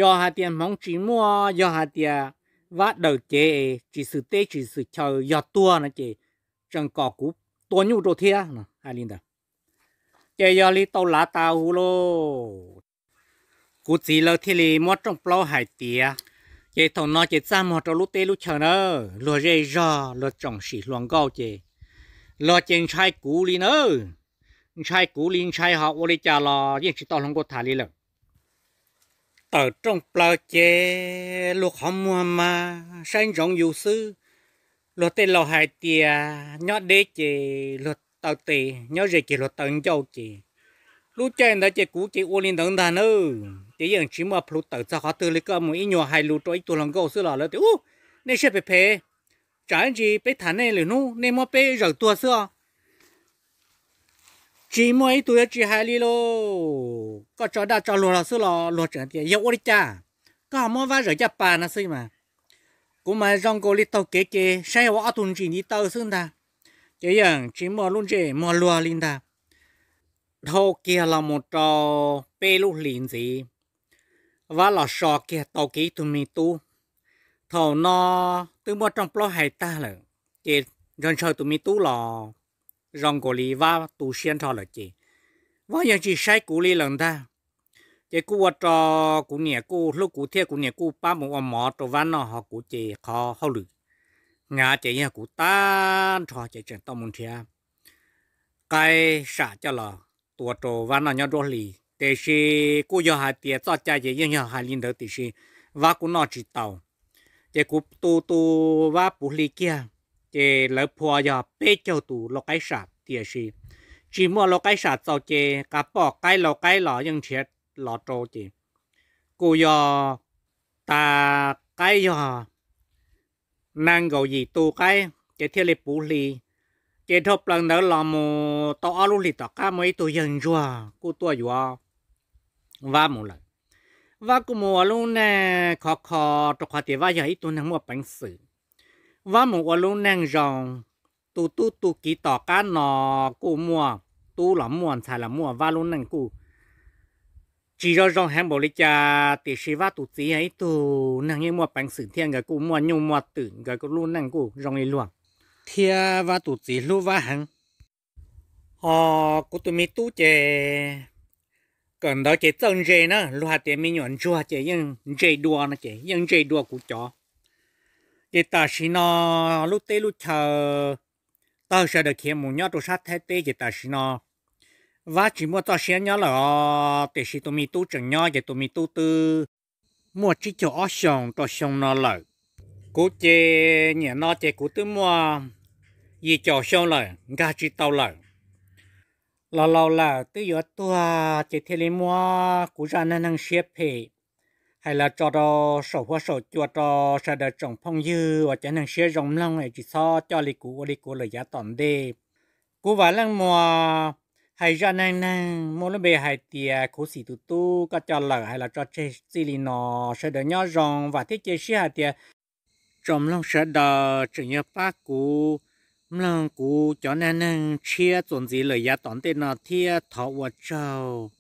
Yog hais tias hmoov tsis muaj, yog hais tias vab daws cev tsis xwm teb tsis xwm chaw yog tuag no ces tseem kom kuv tua nyuj rau thiab no hais li ntawd. Ces yog li tau lav tas huv lauj, kuv txiv lawv thiaj li muab rooj plaub hais tiav. Ces thaum no ces txaj muag rau lub teb lub chaw na, luag zej zog luag tsoom sim hluas nkauj ces luag ces ntshai kuv li na. Ntshai kuv li ntshai ho ua li cas los yeej tsis tau hluas nkauj tham li lawm. Tawm rooj plaws ces luag qhov muag mas saib ntsoov yus xwb. Luag tej laus hais tias nyob deb ces luag taw tes, nyob ze ces luag taw ncauj ces lub caij ntawd ces kuv ces ua li ntawd ntag na. Ces yeej tsis muaj plhu tawm txog qhov twg li, koj mus ib nyuag hais lus rau ib tug hluas nkauj xwb los lawv tias ub, nej siab phem phem, tsam ib ntsis peb tham nej lwm hnub nej muab peb zawm tuag xwb os. Tsis muaj ib tug yuav tsis hais li lauj. Koj tso daj tso luag los xwb los luag tseem tias yog ua li cas koj ho muab vab zawm caj pas no xwb mas. Kuv mas zoo nkaus li taug kev ces saib ua ob tug ntsis ntiv taw xwb ntag. Ces yeej tsis muaj lub ntsej muag luag li ntag. Dhau kiag los mus rau peb lub hlis ntxiv, vab los so kiag tau kiag ib tug me tub. Thaum no twb muab rooj plaub hais tag lawm, ces ntshaw ntshaw tus me tub los zoo nkaus li vab tu siab nrho lawm ces vab yeej tsis saib kuv li lawm ntag. Ces kuj ua rau kuv niam kuj hlub kuv thiab kuv niam kuj pab mus ua mov rau vab noj, ho kuv ces qhov hauj lwm hnyav ces yog kuv tag nrho ces tseem tau mus nrhiav qaib sam coj los tua rau vab noj nyob nruab hlis. Tiam sis kuj yog hais tias txoj cai ces yeej yog hais li ntawd tiam sis vab kuj noj tsis tau. Ces kuv tu tu vab puv hli kiag, ces lawv phua yog peb caug tus lau qaib sam tiam sis tsis muaj lau qaib sam txaus ces qas poj qaib lau qaib los yeej nrhiav los rau ces kuj yog tas qaib yog nees nkaum yim tus qaib ces thiaj li puv hli. Ces dhau plaws ntawd los mus tau ob lub hlis tom qab muaj ib tug yawg ntsuag kuj tuaj yuav vab mus lawm. Vab kuj mus ua lub neej khov kho rau qhov tias vab yog ib tug neeg muaj peev xwm. Vab mus ua lub neej zoo, tu tub tu kiv tom qab no kuj muaj tub los muaj ntxhais los muaj, vab lub neej kuj tsis zoo zoo heev npaum li cas tiam sis vab tus txiv yog ib tug neeg yeej muaj peev xwm thiab nkawd kuj muaj nyuj muaj twm, nkawd lub neej kuj zoo li luag thiab vab tus txiv hlub vab heev. Ho kuv tus me tub ces kawm ntawv ces txawj ntse na, luag hais tias me nyuam ntsuag ces yeej ntse dua no ces yeej ntse dua kuv cov. Ces tam sim no lub teb lub chaw tawg sawv daws khiav mus nyob rau sab Thaib teb ces tam sim no vab tsis muaj txoj sia nyob lawm os, tiam sis tus me tub tseem nyob ces tus me tub twb muaj tsib caug ob xyoos rau xyoo no lawm. Kuv ces niaj no ces kuv twb muaj yim caum xyoo lawm, nkag tsis tau lawm. Los laus lawm twb yuav tuag ces thiaj li muab kuv zaj neej neeg siab phem hais los tso rau saum huab saum cua rau sawv daws tsoom phooj ywg uas cov neeg siab zoo mloog es tsis txhob coj li kuv ua li kuv lawm yav tom ntej. Kuv Vam Leej Muas hais zaj neej neeg muaj lub npe hais tias Khuv Xim tus tub koj coj lawm hais los tso tseg txij li no. Sawv daws nyob zoo, vam thiab cia siab hais tias tsoom mloog sawv daws tseem yuav pab kuv mloog kuv cov neej neeg tshiab txuas ntxiv lawm yav tom ntej no thiab thov ua tsaug.